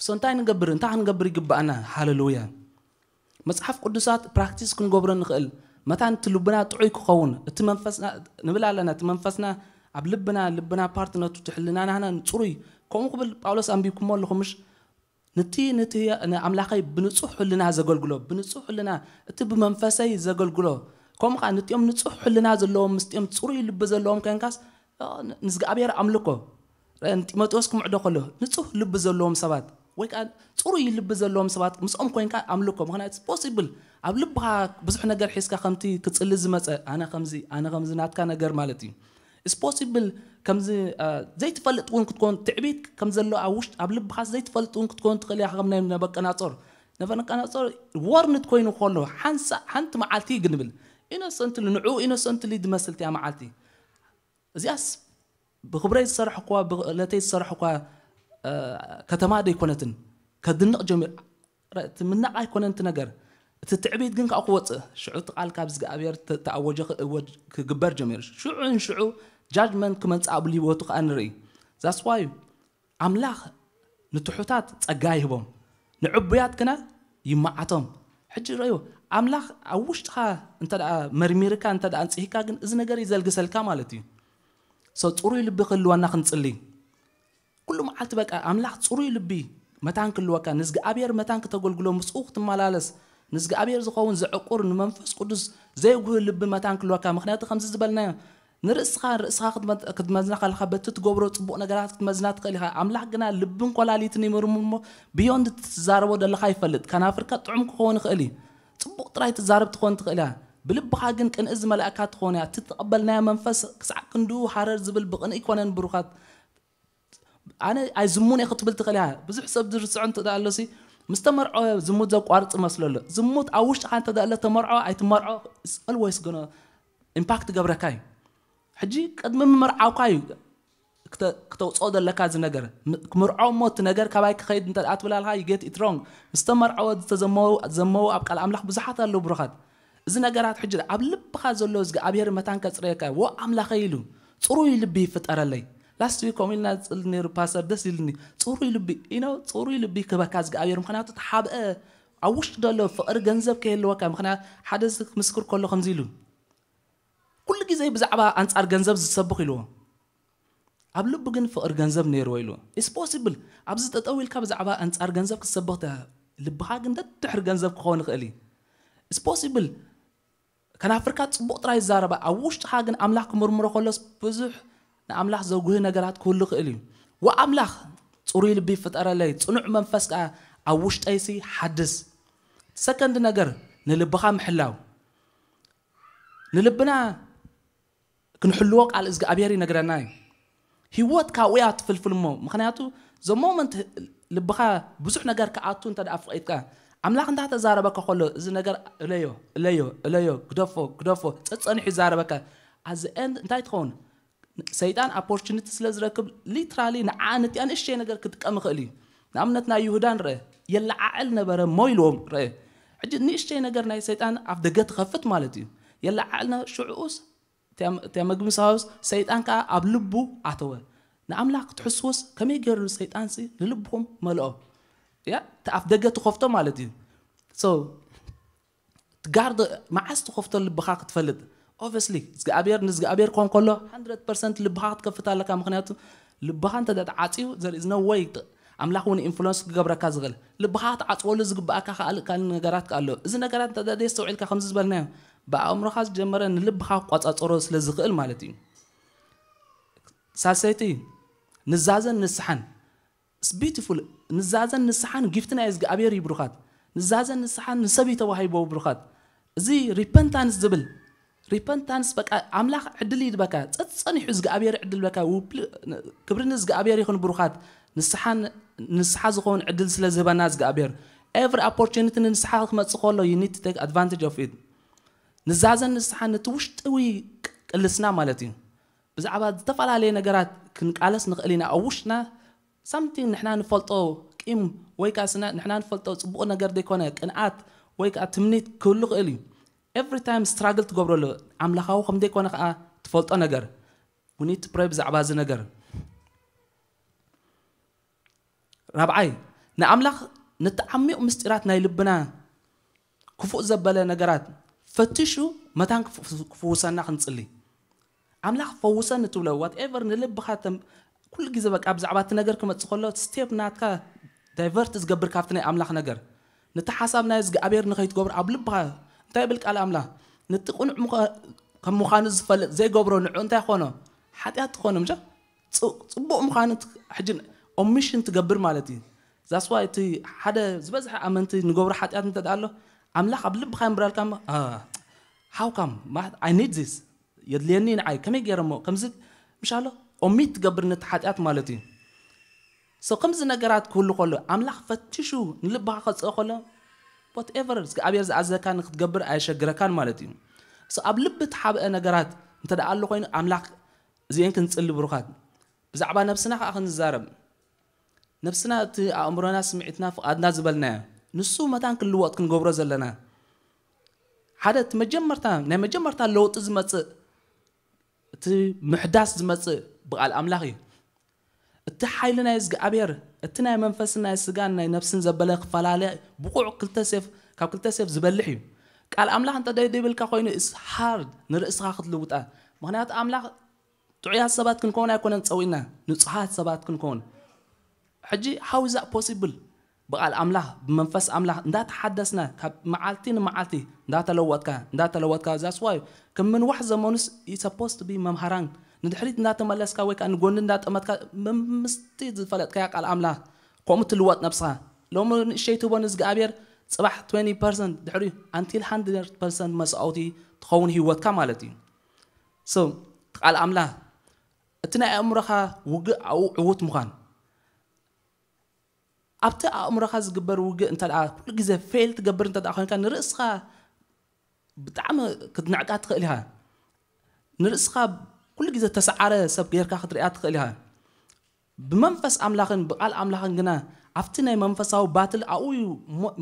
So እንታይ ንገብር እንታይ ክንገብር ይግባኣና? ሃለሉያ። መፅሓፍ ቅዱሳት ፕራክቲስ ክንገብሮ ንኽእል መታን እቲ ልብና ጥዑይ ክኸውን እቲ መንፈስና ንብል ኣለና። እቲ መንፈስና ኣብ ልብና ልብና ፓርት ነቱ እቲ ሕልናና ንፅሩይ ከምኡ ክብል ጳውሎስ ኣንቢብኩሞ ኣለኹምሽ። ነቲ ነቲ ንኣምላኸይ ብንጹህ ሕልና ዘገልግሎ ብንጹህ ሕልና እቲ ብመንፈሰይ ዘገልግሎ ከምኡ ከዓ ንቲኦም ንጹህ ሕልና ዘለዎም ምስቲኦም ጽሩይ ልቢ ዘለዎም ከንካስ ንዝግኣብሔር ኣምልኮ ንጢሞቴዎስ ክምዕዶ ከሎ ንጹህ ልቢ ዘለዎም ሰባት ወይ ከዓ ጽሩይ ልቢ ዘለዎም ሰባት ምስኦም ኮይንካ ኣምልኮ ምክንያቱ ፖሲብል ኣብ ልብኻ ብዙሕ ነገር ሒዝካ ከምቲ ክጽሊ ዝመፀ ኣነ ከምዚ ኣነ ከምዚ ናትካ ነገር ማለት እዩ ስፖሲብል ከምዚ ዘይትፈልጥ እውን ክትኮን ትዕቢት ከም ዘሎ ኣብ ውሽጥ ኣብ ልብኻ ዘይትፈልጥ እውን ክትኮን ትኽእል ኢኻ ከም ናይ ነበቀናጾር ነበቀናጾር ወርንት ኮይኑ ከሎ ሓንሳ ሓንቲ መዓልቲ ግንብል ኢኖሰንትሊ ንዑ ኢኖሰንትሊ ዝመስል እቲያ መዓልቲ እዚኣስ ብክብረይ ዝሰራሕኳ ብእለተይ ዝሰራሕኳ ከተማ ደይኮነትን ከድንቕ ጀሚር እቲ ምናቕ ኣይኮነን እቲ ነገር እቲ ትዕቢት ግን ካብኡ ክወፅእ ሽዑ እቲ ቃል ካብ እግዚኣብሔር ተኣወጀ ክግበር ጀሚሩ ሽዑ ንሽዑ ጃጅመንት ክመፅእ ኣብ ህይወቱ ከዓ ንርኢ ዛስዋዩ ኣምላኽ ንትሑታት ጸጋ ይህቦም ንዕቡያት ግና ይመዓቶም ሕጂ ረዮ ኣምላኽ ኣብ ውሽጥኻ እንተ መርሚርካ እንተ ኣንጽሂካ ግን እዚ ነገር ይዘልግሰልካ ማለት እዩ ሰው ጽሩይ ልቢ ክህልወና ክንጽሊ ኩሉ መዓልቲ በቃ ኣምላኽ ጽሩይ ልቢ መታን ክህልወካ ንዝግኣብሔር መታን ክተገልግሎ ምስኡ ክትመላለስ ንዝግኣብሔር ዝኸውን ዘዕቁር ንመንፈስ ቅዱስ ዘየጉህ ልቢ መታን ክህልወካ ምክንያቱ ከምዚ ዝበልናዮ ንርእስኻ ርእስኻ ክትመዝና ከለኻ በቲ ትገብሮ ጽቡቕ ነገራት ክትመዝና ትኽእል ኢኻ ኣምላኽ ግና ልብን ኮላሊትን ይምርምር እሞ ብዮንድ ትዛረቦ ዘለኻ ይፈልጥ ከናፍርካ ጥዑም ክኸውን ይኽእል እዩ ጽቡቕ ጥራይ ትዛረብ ትኾን ትኽእል እያ ብልብኻ ግን ቅንኢ ዝመልኣካ ትኾን እያ እቲ ተቐበልናዮ መንፈስ ክሳዕ ክንድኡ ሃረር ዝብል ብቕንኢ ይኮነን ብሩኻት ኣነ ኣይዝሙን እየ ክትብል ትኽእል እያ ብዙሕ ሰብ ዝርስዖ እንተ ኣሎ ሲ ምስ ተመርዖ ዝሙት ዘቋርጽ መስሎ ኣሎ ዝሙት ኣብ ውሽጥኻ እንተ ኣሎ ተመርዖ ኣይትመርዖ always gonna impact ገብረካ እዩ ሕጂ ቅድሚ ምምርዓውካ እዩ ክተውፅኦ ዘለካ እዚ ነገር ክምርዖ እሞ እቲ ነገር ካባይ ክኸይድ እንተ ትብል ኣለካ you get it wrong ምስ ተመርዐወ ዝተዘመው ኣብ ቃል ኣምላኽ ብዙሓት ኣለዉ ብሩኻት እዚ ነገራት ሕጂ ኣብ ልብኻ ዘሎ እግዚኣብሔር መታን ከፅረየካ ወ ኣምላኸይ ኢሉ ፅሩይ ልቢ ይፍጠረለይ last week ከምኡ ኢልና ዝፅል ነይሩ ፓስተር ደስ ኢልኒ ፅሩይ ልቢ ኢኖ ፅሩይ ልቢ ክበካ እግዚኣብሔር ምክንያቱ ተሓብአ ኣብ ውሽጢ ዘሎ ፍቕሪ ገንዘብ ከየለወካ ምክንያት ሓደ ምስክር ከሎ ከምዚ ኢሉ ኩሉ ግዜ ብዛዕባ ኣንጻር ገንዘብ ዝሰብኽ ኢልዎ ኣብ ልቡ ግን ፍቕሪ ገንዘብ ነይርዎ ኢልዎ is possible ኣብዚ ጠጠው ኢልካ ብዛዕባ ኣንጻር ገንዘብ ክትሰብኽ ልብኻ ግን ደድሕሪ ገንዘብ ክኸውን ይኽእል እዩ is possible ከናፍርካ ጽቡቕ ጥራይ ይዛረባ ኣብ ውሽጥኻ ግን ኣምላኽ ክምርምሮ ከሎስ ብዙሕ ንኣምላኽ ዘጉህ ነገራት ክህሉ ይኽእል እዩ ወኣምላኽ ጽሩይ ልቢ ፍጠረለይ ጽኑዕ መንፈስ ከኣ ኣብ ውሽጠይሲ ሓድስ ሰከንድ ነገር ንልብኻ ምሕላው ንልብና ክንሕልዎ ቃል እግዚኣብሔር ይነግረና እዩ ህይወት ካብኡ እያ ትፍልፍል እሞ ምክንያቱ ዘሞመንት ልብኻ ብዙሕ ነገር ክኣቱ እንተ ፍቂድካ ኣምላኽ እንዳተዛረበካ ከሎ እዚ ነገር እለዮ እለዮ እለዮ ግደፎ ግደፎ ጸጸኒሑ ይዛረበካ ኣዚ ኤንድ እንታይ ትኸውን ሰይጣን ኦፖርቹኒቲ ስለ ዝረክብ ሊትራሊ ንዓ ነቲኣ ንእሽተይ ነገር ክጥቀም ይኽእል እዩ ንኣብነት ናይ ይሁዳ ንርአ የለዓዕል ነበረ ሞ ኢልዎም ርአ ሕጂ ንእሽተይ ነገር ናይ ሰይጣን ኣፍ ደገ ትኸፍት ማለት እዩ የለዓዕልና ሽዑኡስ እቲያ መግቢ ሳውስ ሰይጣን ከዓ ኣብ ልቡ ኣተወ ንኣምላኽ ክትሕስውስ ከመይ ገይሩ ሰይጣንሲ ንልብኹም መልኦ ያ እቲ ኣፍ ደገ ትኸፍቶ ማለት እዩ ጋርድ መዓስ ትኸፍቶ ልብኻ ክትፈልጥ ኦቨስሊ እግዚኣብሔር ንእግዚኣብሔር ክኾን ከሎ 100 ልብኻ ክትከፍት ኣለካ ምክንያቱ ልብኻ እንተ ተዓፅዩ ዘርኢዝ ነው ወይ ኣምላኽ እውን ኢንፍሉንስ ክገብረካ ዝኽእል ልብኻ ክትዓፅወሉ ዝግብኣካ ከኣልእ ካልእ ነገራት ኣሎ እዚ ነገራት እንተ ደየስተውዒልካ ከምዚ ዝበልናዮ ብኣእምሮኻ ዝጀመረ ንልብኻ ክቋፃፀሮ ስለ ዝኽእል ማለት እዩ ሳልሰይቲ ንዛዘን ንስሓን beautiful ንዛዘን ንስሓን ጊፍቲ ናይ እግዚኣብሔር እዩ ብሩኻት ንዛዘን ንስሓን ንሰብ እዩ ተዋሂቦ ብሩኻት እዚ ሪፐንታንስ ዝብል ሪፐንታንስ በቃ ኣምላኽ ዕድል ይድበካ ጸጸኒሑ እግዚኣብሔር ዕድል በካ ክብሪ ንዝግኣብሔር ይኹን ብሩኻት ንስሓን ንስሓ ዝኸውን ዕድል ስለ ዝህበና እግዚኣብሔር every opportunity ንስሓ ክመጽእ ከሎ you need to take advantage of it ንዛዘን ንስሓን ነቲ ውሽጥዊ ቅልስና ማለት እዩ ብዛዕባ ዝተፈላለየ ነገራት ክንቃለስ ንኽእል ኢና ኣብ ውሽጥና ሳምቲንግ ንሕና ንፈልጦ ቂም ወይ ከዓ ስና ንሕና ንፈልጦ ፅቡቕ ነገር ዘይኮነ ቅንኣት ወይ ከዓ ትምኒት ክህሉ ይኽእል እዩ ኤቭሪ ታይም ስትራግል ትገብረሉ ኣምላኻዊ ከም ዘይኮነ ከዓ ትፈልጦ ነገር we need to pray ብዛዕባ እዚ ነገር ራብዓይ ንኣምላኽ ነቲ ዓሚቕ ምስጢራት ናይ ልብና ክፉእ ዘበለ ነገራት ፈቲሹ መታን ክፍውሰና ክንጽሊ ኣምላኽ ፈውሰኒ ትብሎ ዋትኤቨር ንልብኻ ኩሉ ግዜ በቃ ብዛዕባ እቲ ነገር ክመጽእ ከሎ እቲ ስቴፕ ናትካ ዳይቨርት ዝገብር ካብቲ ናይ ኣምላኽ ነገር ነቲ ሓሳብ ናይ እግዚኣብሔር ንኸይትገብር ኣብ ልብኻ እንታይ ይብል ቃል ኣምላኽ ነቲ ቅኑዕ ምዃ- ከም ምዃኑ ዝፈልጥ ዘይገብሮ ንዑ እንታይ ኾኖ? ሓጢኣት ትኾኖ። ምሻ? ጽ- ጽቡቕ ምዃኑ ት- ሕጂ ኦሚሽን ትገብር ማለት እዩ። ዛስዋ እቲ ሓደ ዝበዝሐ ኣመንቲ ንገብሮ ሓጢኣት እንተ ኣሎ ኣምላኽ ኣብ ልብኻ ይንብራልካ። ሃውካም? I need this፣ የድልየኒ ንዓይ። ከመይ ገይረ እሞ ከምዚ? ምሻሎ ኦሚት ትገብር ነቲ ሓጢኣት ማለት እዩ። So ከምዚ ነገራት ክህሉ ከሎ ኣምላኽ ፈቲሹ ንልብኻ ከጽኦ ከሎ፣ whatever እግዚኣብሔር ዝኣዘካ ንክትገብር ኣየሸግረካን ማለት እዩ። So ኣብ ልቢ ተሓብአ ነገራት እንተ ደኣ ኣሎ ኮይኑ ኣምላኽ እዚኤን ክንጽሊ ብሩኻት። ብዛዕባ ነብስና ከዓ ክንዛረብ። ነብስና እቲ ኣእምሮና፣ ስምዒትና፣ ፍቓድና ዝበልናዮ ንሱ መታን ክንልወጥ ክንገብሮ ዘለና ሓደ እቲ መጀመርታ ናይ መጀመርታ ለውጢ ዝመጽእ እቲ ምሕዳስ ዝመጽእ ብቓል ኣምላኽ እዩ። እቲ ሓይሊ ናይ እግዚኣብሔር እቲ ናይ መንፈስን ናይ ስጋን ናይ ነፍስን ዘበለ ክፈላለ ብቑዕ ክልተ ሴፍ ካብ ክልተ ሴፍ ዝበልሕ እዩ። ቃል ኣምላኽ እንተ ደይብልካ ኮይኑ is hard ንርእስኻ ክትልውጣ። ምኽንያቱ ኣምላኽ ጥዑያት ሰባት ክንከውን ኣይኮነን ጸዊና፣ ንጹሃት ሰባት ክንከውን። ሕጂ how is that possible? ብቓል ኣምላኽ ብመንፈስ ኣምላኽ እንዳተሓደስና ካብ መዓልቲ ንመዓልቲ እንዳተለወጥካ እንዳተለወጥካ that's why ከም ምንዋሕ ዘመኑስ you supposed to be መምሃራን ንድሕሪት እንዳተመለስካ ወይ ከዓ ንጎኒ እንዳጠመትካ ምስቲ ዝፈለጥካያ ቃል ኣምላኽ ከምኡ ትልወጥ ነብስኻ። ሎሚ ንእሸይ ትቦ ንእግዚኣብሔር ጽባሕ twenty percent ድሕሪ until hundred percent መስዋእቲ ትኸውን ህይወትካ ማለት እዩ። So ቃል ኣምላኽ እቲ ናይ ኣእምሮኻ ውግእ ኣብኡ ዕዉት ምዃን ኣብቲ ኣእምሮኻ ዝግበር ውግእ እንተ ኩሉ ግዜ ፌል ትገብር እንተ ኮይንካ ንርእስኻ ብጣዕሚ ክትንዕቃ ትኽእል ኢኻ። ንርእስኻ ኩሉ ግዜ ተሰዓረ ሰብ ጌርካ ክትሪኣ ትኽእል ኢኻ። ብመንፈስ ኣምላኽን ብቓል ኣምላኽን ግና ኣብቲ ናይ መንፈሳዊ ባትል ኣብኡ እዩ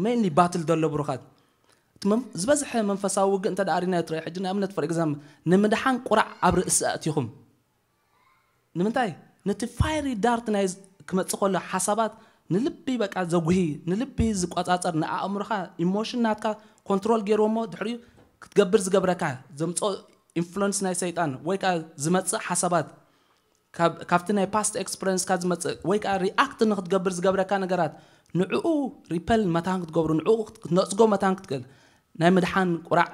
ሜንሊ ባትል ዘሎ ብሩኻት። ዝበዝሐ መንፈሳዊ ውግእ እንተ ሪና ትርኢ ሕጂ ንኣብነት for example ንምድሓን ቁራዕ ኣብ ርእሲ ኣእቲኹም ንምንታይ ነቲ ፋይሪ ዳርት ናይ ክመጽእ ከሎ ሓሳባት ንልቢ በቃ ዘጉሂ ንልቢ ዝቆጻጸር ንኣእምሮኻ ኢሞሽን ናትካ ኮንትሮል ገይርዎ እሞ ድሕሪኡ ክትገብር ዝገብረካ ዘምፅኦ ኢንፍሉንስ ናይ ሰይጣን ወይ ከዓ ዝመፅእ ሓሳባት ካብቲ ናይ ፓስት ኤክስፐሪንስካ ዝመፅእ ወይ ከዓ ሪኣክት ንክትገብር ዝገብረካ ነገራት ንዕኡ ሪፐል መታን ክትገብሩ ንዕኡ ክትነፅጎ መታን ክትክእል ናይ ምድሓን ቁራዕ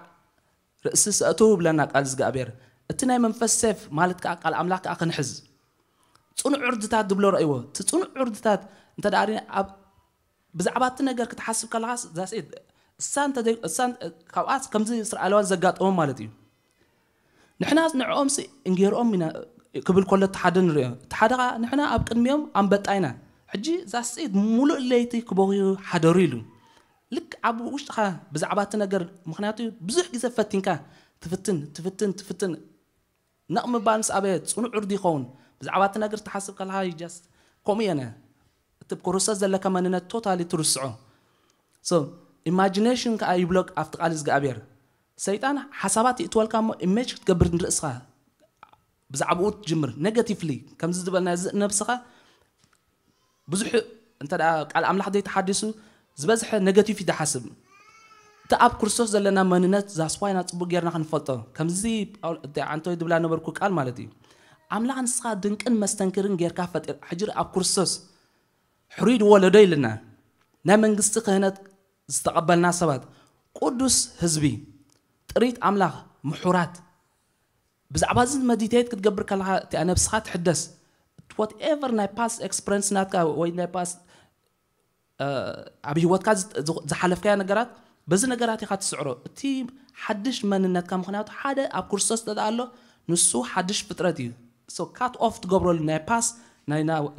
ርእሲ ሰእቱ ብለና ቃል እግዚኣብሔር። እቲ ናይ መንፈስ ሴፍ ማለት ከዓ ቃል ኣምላኽ ከዓ ክንሕዝ። ጽኑዕ ዕርድታት ዝብሎ ረእይዎ። እቲ ጽኑዕ ዕርድታት እንተ ደኣ ርኢና ኣብ ብዛዕባ እቲ ነገር ክትሓስብ ከለኻስ ዛስኢት እሳ እንተ ዘይእሳ ካብኣስ ከምዚ እስራኤላውያን ዘጋጠሞም ማለት እዩ። ንሕናስ ንዕኦምሲ እንጌርኦም ኢና ክብል ከሎ እቲ ሓደ ንሪኦ። እቲ ሓደ ከዓ ንሕና ኣብ ቅድሚኦም ኣንበጣ ኢና። ሕጂ ዛስኢት ሙሉእ ለይቲ ክበኽዩ ሓደሩ ኢሉ። ልክ ኣብ ውሽጥኻ ብዛዕባ እቲ ነገር ምክንያቱ ብዙሕ ግዜ ፈቲንካ ትፍትን ትፍትን ትፍትን ነቕ ምባል ምስ ኣበየ ጽኑዕ ዕርዲ ይኸውን። ብዛዕባ እቲ ነገር ትሓስብ ከለኻ ጀስት ከምኡ የነ እቲ ፕሮሰስ ዘለካ መንነት ቶታሊ ትርስዖ። So ኢማጂኔሽን ከዓ ይብሎ ኣብቲ ቃል እግዚኣብሔር ሰይጣን ሓሳባት ይእትወልካ እሞ ኢሜጅ ክትገብር ንርእስኻ ብዛዕባኡ ትጅምር ኔጋቲቭሊ ከምዚ ዝበልና እዚ ነብስኻ ብዙሕ እንተ ቃል ኣምላኽ ዘይተሓዲሱ ዝበዝሐ ኔጋቲቭ እዩ ዝሓስብ። እቲ ኣብ ክርስቶስ ዘለና መንነት ዛስዋይና ፅቡቅ ጌርና ክንፈልጦ ከምዚ ኣንቶይ ድብላ ነበርኩ ቃል ማለት እዩ። ኣምላኽ ንስኻ ድንቅን መስተንክርን ጌርካ ፈጢር ሕጅር ኣብ ክርስቶስ ሕሩይ ወለዶ ኢልና ናይ መንግስቲ ክህነት ዝተቐበልና ሰባት ቅዱስ ህዝቢ ጥሪት ኣምላኽ ምሑራት ብዛዕባ እዚ መዲቴት ክትገብር ከለኻ እቲኣ ነብስኻ ትሕደስ። Whatever ናይ ፓስት ኤክስፐሪንስ ናትካ ወይ ናይ ፓስት ኣብ ህይወትካ ዝሓለፍካያ ነገራት በዚ ነገራት ኢኻ ትስዕሮ። እቲ ሓድሽ መንነትካ ምክንያቱ ሓደ ኣብ ክርስቶስ ተደኣ ኣሎ ንሱ ሓድሽ ፍጥረት እዩ። So ካት ኦፍ ትገብረሉ ናይ ፓስት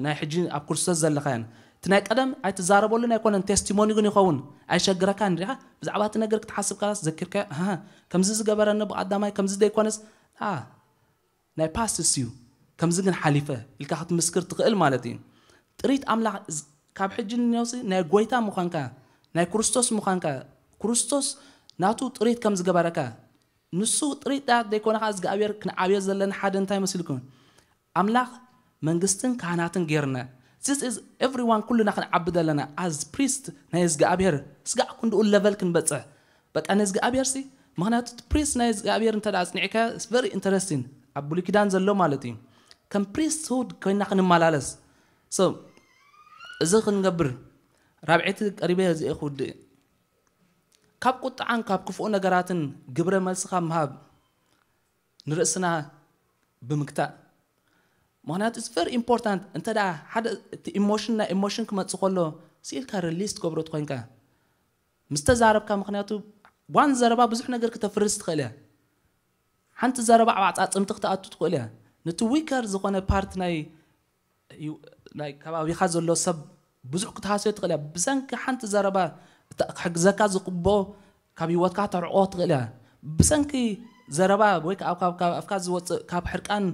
ናይ ሕጂ ኣብ ክርስቶስ ዘለኻያን እቲ ናይ ቀደም ኣይትዛረበሉን ኣይኮነን ቴስቲሞኒ ግን ይኸውን ኣይሸግረካን ሪኻ ብዛዕባ እቲ ነገር ክትሓስብ ከላስ ዘኪርካዮ ከምዚ ዝገበረኒ ብቐዳማይ ከምዚ ዘይኮነስ ናይ ፓስትስ እዩ ከምዚ ግን ሓሊፈ ኢልካ ክትምስክር ትኽእል ማለት እዩ። ጥሪት ኣምላኽ ካብ ሕጂ ንነውሲ ናይ ጎይታ ምዃንካ ናይ ክርስቶስ ምዃንካ ክርስቶስ ናቱ ጥሪት ከም ዝገበረካ ንሱ ጥሪት ዳት ዘይኮነ ከዓ እግዚኣብሔር ክንዓብዮ ዘለና ሓደ እንታይ መሲልኩም ኣምላኽ መንግስትን ካህናትን ጌርና this is everyone ኩልና ክንዓቢ ዘለና as priest ናይ እግዚኣብሔር ስጋዕ ክንድኡ ለቨል ክንበፅሕ በቃ ንእግዚኣብሔር ሲ ምክንያቱ ፕሪስት ናይ እግዚኣብሔር እንተ ኣፅኒዕካ very interesting ኣብ ብሉይ ኪዳን ዘሎ ማለት እዩ ከም ፕሪስትሁድ ኮይና ክንመላለስ so እዚ ክንገብር ራብዐይቲ ቀሪበ እዚ ክውድእ ካብ ቁጥዓን ካብ ክፉእ ነገራትን ግብረ መልሲ ካብ ምሃብ ንርእስና ብምግታእ። ምክንያቱ it's very important። እንተ ደኣ ሓደ እቲ ኢሞሽን ናይ ኢሞሽን ክመጽእ ከሎ ስኢልካ ሪሊስ ትገብሮ ትኾይንካ ምስ ተዛረብካ፣ ምክንያቱ ዋን ዘረባ ብዙሕ ነገር ክተፍርስ ትኽእል እያ። ሓንቲ ዘረባ ኣብ ኣጻጽምቲ ክትኣቱ ትኽእል እያ። ነቲ ዊከር ዝኾነ ፓርት ናይ ናይ ከባቢኻ ዘሎ ሰብ ብዙሕ ክትሃስዮ ትኽእል እያ። ብሰንኪ ሓንቲ ዘረባ ክሕግዘካ ዝግብኦ ካብ ህይወትካ ተርዕቆ ትኽእል እያ። ብሰንኪ ዘረባ ወይ ከዓ ካብ ኣፍካ ዝወፅእ ካብ ሕርቃን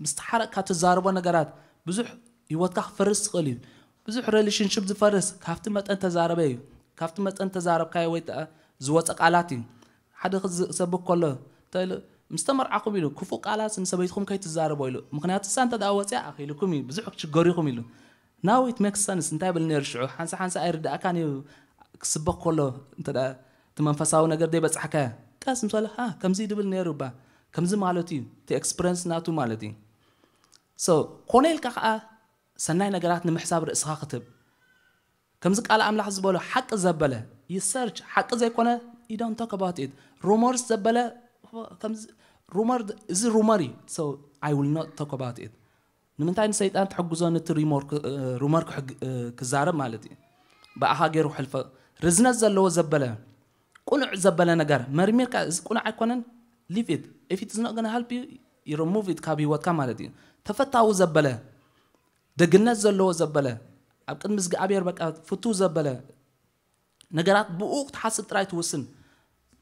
ምስ ተሓረቅካ ትዛረቦ ነገራት ብዙሕ ህይወትካ ክፈርስ ትኽእል እዩ። ብዙሕ ሪሌሽንሽፕ ዝፈርስ ካብቲ መጠን ተዛረበ እዩ። ካብቲ መጠን ተዛረብካዮ ወይ ዝወፀ ቃላት እዩ። ሓደ ክሰብክ ከሎ ምስ ተመርዓኹም ኢሉ ክፉእ ቃላት ንሰበይትኹም ከይትዛረቦ ኢሉ። ምክንያቱ እሳ እንተ ደኣ ወፅያ ኣኺልኩም እዩ፣ ብዙሕ ክችገሪኹም ኢሉ። ናው ኢት ሜክስ ሰንስ። እንታይ ብል ነይሩ ሽዑ? ሓንሳ ሓንሳ ኣይርዳእካን እዩ። ክስበክ ከሎ እንተ እቲ መንፈሳዊ ነገር ደይ በጻሕካያ ቀስ ምስ በለ ሃ ከምዚ ድብል ነይሩ እባ ከምዚ ማለት እዩ። እቲ ኤክስፐረንስ ናቱ ማለት እዩ። ሶ ኮነ ኢልካ ከዓ ሰናይ ነገራት ንምሕሳብ ርእስኻ ክትብ። ከምዚ ቃል ኣምላኽ ዝበሎ ሓቂ ዘበለ ይሰርች ሓቂ ዘይኮነ you don't talk about it። ሩመርስ ዘበለ ሩመር እዚ ሩመር እዩ። So I will not talk about it። ንምንታይ ንሰይጣን ትሕግዞ ነቲ ሩመር ክዛረብ ማለት እዩ። ብኣኻ ገይሩ ክሕልፈ ርዝነት ዘለዎ ዘበለ ቁኑዕ ዘበለ ነገር መርሚርካ እዚ ቁኑዕ ኣይኮነን leave it። If it's not gonna help you you remove it ካብ ህይወትካ ማለት እዩ። ተፈታዊ ዘበለ ደግነት ዘለዎ ዘበለ ኣብ ቅድሚ እግዚኣብሔር በቃ ፍቱ ዘበለ ነገራት ብኡ ክትሓስብ ጥራይ ትውስን።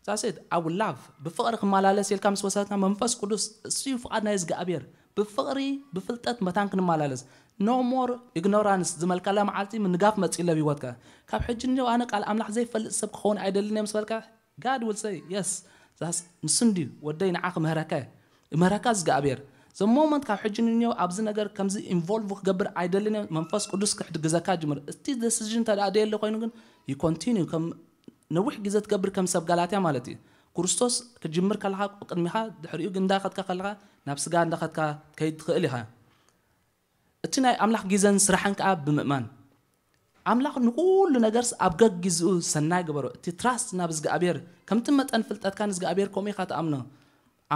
ዛሴት ኣብ ላቭ ብፍቕሪ ክመላለስ ኢልካ ምስ ወሰድካ መንፈስ ቅዱስ እሱ እዩ ፍቓድ ናይ እግዚኣብሔር። ብፍቕሪ ብፍልጠት መታን ክንመላለስ no more ignorance ዝመልካላ መዓልቲ ምንጋፍ መፂእ ለብ ህይወትካ። ካብ ሕጂ ንደው ኣነ ቃል ኣምላኽ ዘይፈልጥ ሰብ ክኸውን ኣይደልን እየ ምስ በልካ God will say yes ንሱ እንድዩ ወደይ ንዓ ክምህረካ እየ። ይምህረካ እግዚኣብሔር። ዘ ሞመንት ካብ ሕጂ ንንዮ ኣብዚ ነገር ከምዚ ኢንቮልቭ ክገብር ኣይደልን እየ መንፈስ ቅዱስ ክሕግዘካ ጅምር። እቲ ደሲዥን እንተ ደኣ ደየለ ኮይኑ ግን you continue ከም ነዊሕ ግዜ ትገብር ከም ሰብ ጋላትያ ማለት እዩ። ክርስቶስ ክጅምር ከለኻ ቅድሚኻ ድሕሪኡ ግን እንዳኸድካ ከለኻ ናብ ስጋ እንዳኸድካ ከይድ ትኽእል ኢኻ። እቲ ናይ ኣምላኽ ግዘን ስራሕን ከኣ ብምእማን ኣምላኽ ንኹሉ ነገርስ ኣብ ገግ ግዜኡ ሰናይ ገበሮ። እቲ ትራስት ናብ እግዚኣብሔር ከምቲ መጠን ፍልጠትካ ንእግዚኣብሔር ከምኡ ኢኻ ትኣምኖ።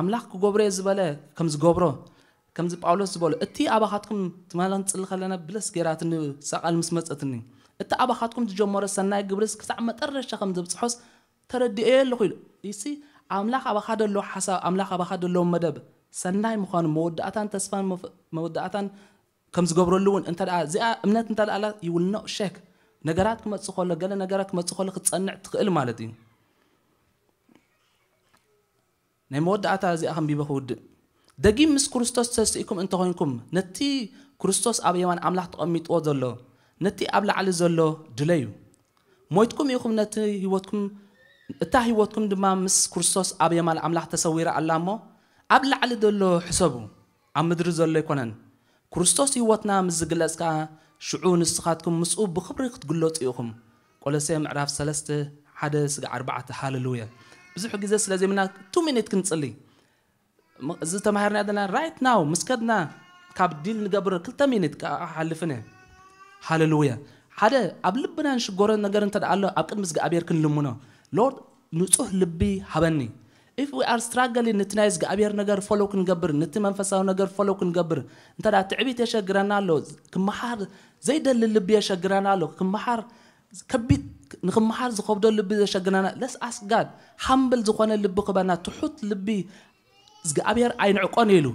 ኣምላኽ ክገብሮ እየ ዝበለ ከም ዝገብሮ ከምዚ ጳውሎስ ዝበሎ እቲ ኣባኻትኩም ትማሊ ክንጽሊ ከለና ብለስ ገይራትኒ ሳቃል ምስ መጸትኒ እቲ ኣባኻትኩም ዝጀመሮ ሰናይ ግብርስ ክሳዕ መጠረሻ ከም ዘብጽሖስ ተረዲኤዮ ኣለኹ ኢሉ። ይሲ ኣምላኽ ኣባኻ ደሎ ሓሳብ ኣምላኽ ኣባኻ ደሎ መደብ ሰናይ ምዃኑ መወዳእታን ተስፋን መወዳእታን ከም ዝገብረሉ እውን እንተ እዚኣ እምነት እንተ ኣላ you will not shake። ነገራት ክመጽእ ከሎ ገለ ነገራት ክመጽእ ከሎ ክትጸንዕ ትኽእል ማለት እዩ። ናይ መወዳእታ እዚኣ ከንቢበ ክውድእ። ደጊም ምስ ክርስቶስ ተስኢኩም እንተኾይንኩም ነቲ ክርስቶስ ኣብ የማን ኣምላኽ ተቐሚጥዎ ዘሎ ነቲ ኣብ ላዕሊ ዘሎ ድለዩ። ሞይትኩም ኢኹም ነቲ ህይወትኩም እታ ህይወትኩም ድማ ምስ ክርስቶስ ኣብ የማን ኣምላኽ ተሰዊራ ኣላ እሞ ኣብ ላዕሊ ዘሎ ሕሰቡ፣ ኣብ ምድሪ ዘሎ ኣይኮነን። ክርስቶስ ህይወትና ምስ ዝግለጽ ከኣ ሽዑ ንስኻትኩም ምስኡ ብኽብሪ ክትግለጹ ኢኹም። ቆሎሴ ምዕራፍ ሰለስተ ሓደ ስጋዕ ኣርባዕተ። ሃሌሉያ። ብዙሕ ግዜ ስለ ዘይምና ቱ ሚኒት ክንጽሊ እዚ ተማሂርና ዘለና right now ምስ ከድና ካብ ዲል ንገብር ክልተ ሚኒት ክሓልፍን እየ። ሃሌሉያ። ሓደ ኣብ ልብና ንሽገሮ ነገር እንተ ኣሎ ኣብ ቅድሚ እግዚኣብሔር ክንልምኖ Lord ንጹህ ልቢ ሃበኒ። If we are struggling ነቲ ናይ እግዚኣብሔር ነገር follow ክንገብር ነቲ መንፈሳዊ ነገር follow ክንገብር እንተ ትዕቢት የሸግረና ኣሎ ክመሓር ዘይደሊ ልቢ የሸግረና ኣሎ ክመሓር ከቢድ ንክመሓር ዝኸብዶ ልቢ ዘሸግረና let's ask God humble ዝኾነ ልቢ ክበና ትሑት ልቢ እግዚኣብሔር ኣይንዕቆን ኢሉ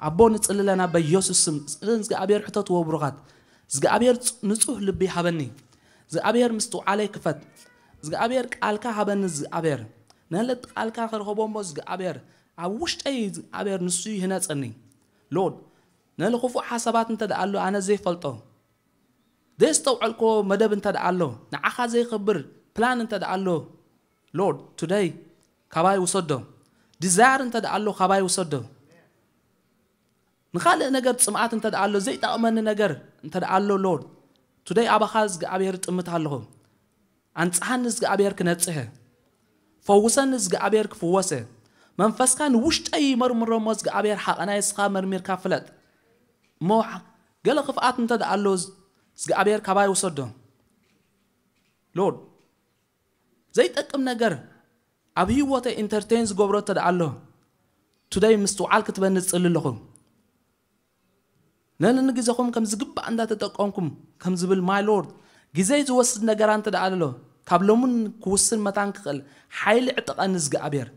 ኣቦ ንጽልለና በኢየሱስ ስም ስለ እግዚኣብሔር ሕተትዎ ብሩኻት እግዚኣብሔር ንጹህ ልቢ ሃበኒ እግዚኣብሔር ምስትውዓለይ ክፈት እግዚኣብሔር ቃልካ ሃበኒ እግዚኣብሔር ነለት ቃልካ ክረኸቦ እሞ እግዚኣብሔር ኣብ ውሽጠይ እግዚኣብሔር ንሱ ይህነጸኒ Lord ነለ ክፉእ ሓሳባት እንተ ደኣ ኣሎ ኣነ ዘይፈልጦ ዘየስተውዐልኮ መደብ እንተ ደኣ ኣሎ ንዓኻ ዘይኸብር ፕላን እንተ ደኣ ኣሎ Lord today ካባይ ውሰዶ። ዲዛየር እንተ ደኣ ኣሎ ካባይ ውሰዶ። ንኻልእ ነገር ጽምኣት እንተ ደኣ ኣሎ ዘይጠቕመኒ ነገር እንተ ደኣ ኣሎ Lord today ኣባኻ እግዚኣብሔር እጥምት ኣለኹ። ኣንጽሃኒ እግዚኣብሔር ክነጽህ። ፈውሰኒ እግዚኣብሔር ክፍወስ። መንፈስካ ንውሽጠይ ይመርምሮ እሞ እግዚኣብሔር ሓቐናይ እስኻ መርሚርካ ፍለጥ። እሞ ገለ ክፍኣት እንተ ደኣ ኣሎ እግዚኣብሔር ካባይ ውሰዶ። Lord ዘይጠቅም ነገር ኣብ ህይወተይ ኢንተርቴን ዝገብሮ እንተ ደኣ ኣሎ፣ ቱደይ ምስትውዓል ክትበኒ ዝጽሊ ኣለኹ። ነንግዜኹም ከም ዝግባእ እንዳተጠቀምኩም ከም ዝብል my Lord፣ ግዜይ ዝወስድ ነገራ እንተ ደኣ ኣሎ፣ ካብ ሎምን ክውስን መታን ክኽእል ሓይሊ ዕጠቐኒ እግዚኣብሔር።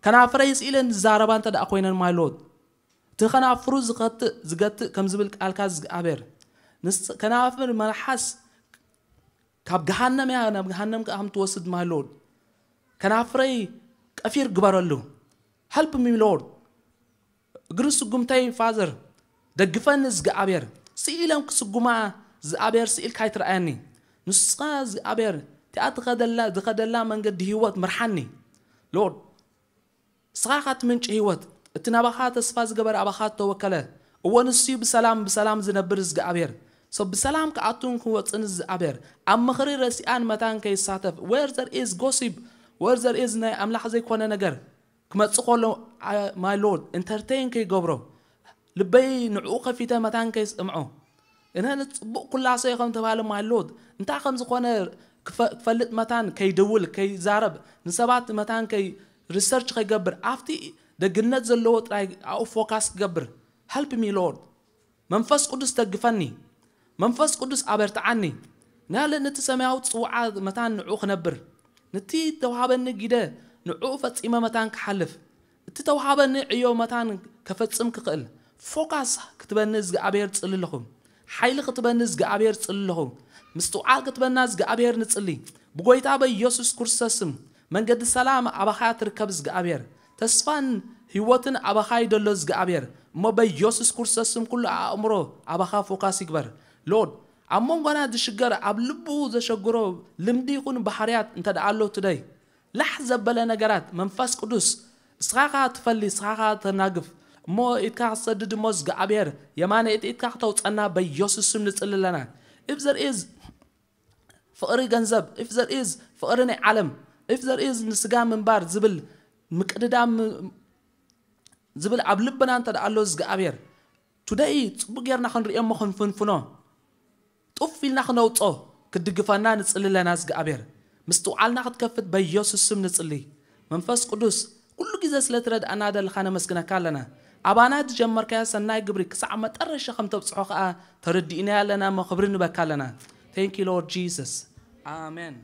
ከናፍረይ ስኢለን ዝዛረባ እንተ ደኣ ኮይነን my Lord፣ እቲ ከናፍሩ ዝኸትእ ዝገትእ ከም ዝብል ቃልካ እግዚኣብሔር፣ ንስ ከናፍር መልሓስ ካብ ገሃነም እያ ናብ ገሃነም ከኣ ከም ትወስድ my Lord፣ ከናፍረይ ቀፊር ግበረሉ። Help me Lord። እግሪ ስጉምተይ ፋዘር ደግፈኒ እግዚኣብሔር። ስኢሎም ክስጉማ እግዚኣብሔር ስኢልካ ኣይትረኣየኒ። ንስኻ እግዚኣብሔር እቲኣ ትኸደላ ዝኸደላ መንገዲ ህይወት ምርሓኒ። ሎርድ ንስኻ ኢኻ እቲ ምንጪ ህይወት፣ እቲ ናባኻ ተስፋ ዝገበረ ኣባኻ እተወከለ። እወ ንሱ እዩ ብሰላም ብሰላም ዝነብር እግዚኣብሔር። ሰብ ብሰላም ክኣቱን ክወፅን እግዚኣብሔር። ኣብ ምኽሪ ረሲኣን መታን ከይሳተፍ where there is gossip፣ where there is ናይ ኣምላኽ ዘይኮነ ነገር ክመጽእ ከሎ my Lord ኢንተርቴን ከይገብሮ፣ ልበይ ንዕኡ ከፊተ መታን ከይስምዖ። እነ ንጽቡቕ ኩላሰ ከም ተባለ my Lord እንታይ ከም ዝኾነ ክፈ- ክፈልጥ መታን ከይድውል ከይዛረብ፣ ንሰባት መታን ከይ ሪሰርች ከይገብር፣ ኣብቲ ደግነት ዘለዎ ጥራይ ኣብኡ ፎካስ ክገብር። Help me Lord። መንፈስ ቅዱስ ደግፈኒ። መንፈስ ቅዱስ ኣበርትዓኒ። ናለ ነቲ ሰማያዊ ጽውዓ መታን ንዕኡ ክነብር፣ ነቲ ተዋሃበኒ ጊደ ንዕኡ ፈጺመ መታን ክሓልፍ፣ እቲ ተዋሃበኒ ዕዮ መታን ከፈጽም ክኽእል ፎካስ ክትበኒ እግዚኣብሔር ጽሊ ኣለኹ። ሓይሊ ክትበኒ እግዚኣብሔር ጽሊ ኣለኹ። ምስትውዓል ክትበና እግዚኣብሔር ንጽሊ። ብጎይታ በኢየሱስ ክርስቶስ ስም መንገዲ ሰላም ኣባኻ ትርከብ እግዚኣብሔር። ተስፋን ህይወትን ኣባኻ ይደሎ እግዚኣብሔር። እሞ በኢየሱስ ክርስቶስ ስም ኩሉ ኣእምሮ ኣባኻ ፎካስ ይግበር። ሎርድ ኣብ መንጎና ዝሽገር ኣብ ልቡ ዘሸግሮ ልምዲ ይኹን ባህርያት እንተ ደኣ ኣሎ ቱደይ ላሕ ዘበለ ነገራት መንፈስ ቅዱስ እስኻኻ ትፈሊ እስኻኻ ተናግፍ እሞ ኢድካ ክትሰድድ እሞ እግዚኣብሔር የማነ እቲ ኢድካ ክተውፀና በኢየሱስ ስም ንጽሊ ኣለና። If there is ፍቕሪ ገንዘብ፣ if there is ፍቕሪ ናይ ዓለም፣ if there is ንስጋ ምንባር ዝብል ምቅድዳም ዝብል ኣብ ልብና እንተ ደኣ ኣሎ እግዚኣብሔር ቱደይ ጽቡቅ ጌርና ክንርእዮ እሞ ክንፍንፍኖ ጡፍ ኢልና ክነውጾ ክትድግፈና ንጽሊ ኣለና እግዚኣብሔር። ምስትውዓልና ክትከፍት በኢየሱስ ስም ንጽሊ። መንፈስ ቅዱስ ኩሉ ግዜ ስለ ትረድኣና ደለኻ ነመስግነካ ኣለና። ኣባና ዝጀመርካዮ ሰናይ ግብሪ ክሳዕ መጠረሻ ከም ተብጽሖ ከኣ ተረዲእናዮ ኣለና እሞ ክብሪ ንበካ ኣለና። Thank you Lord Jesus። ኣሜን።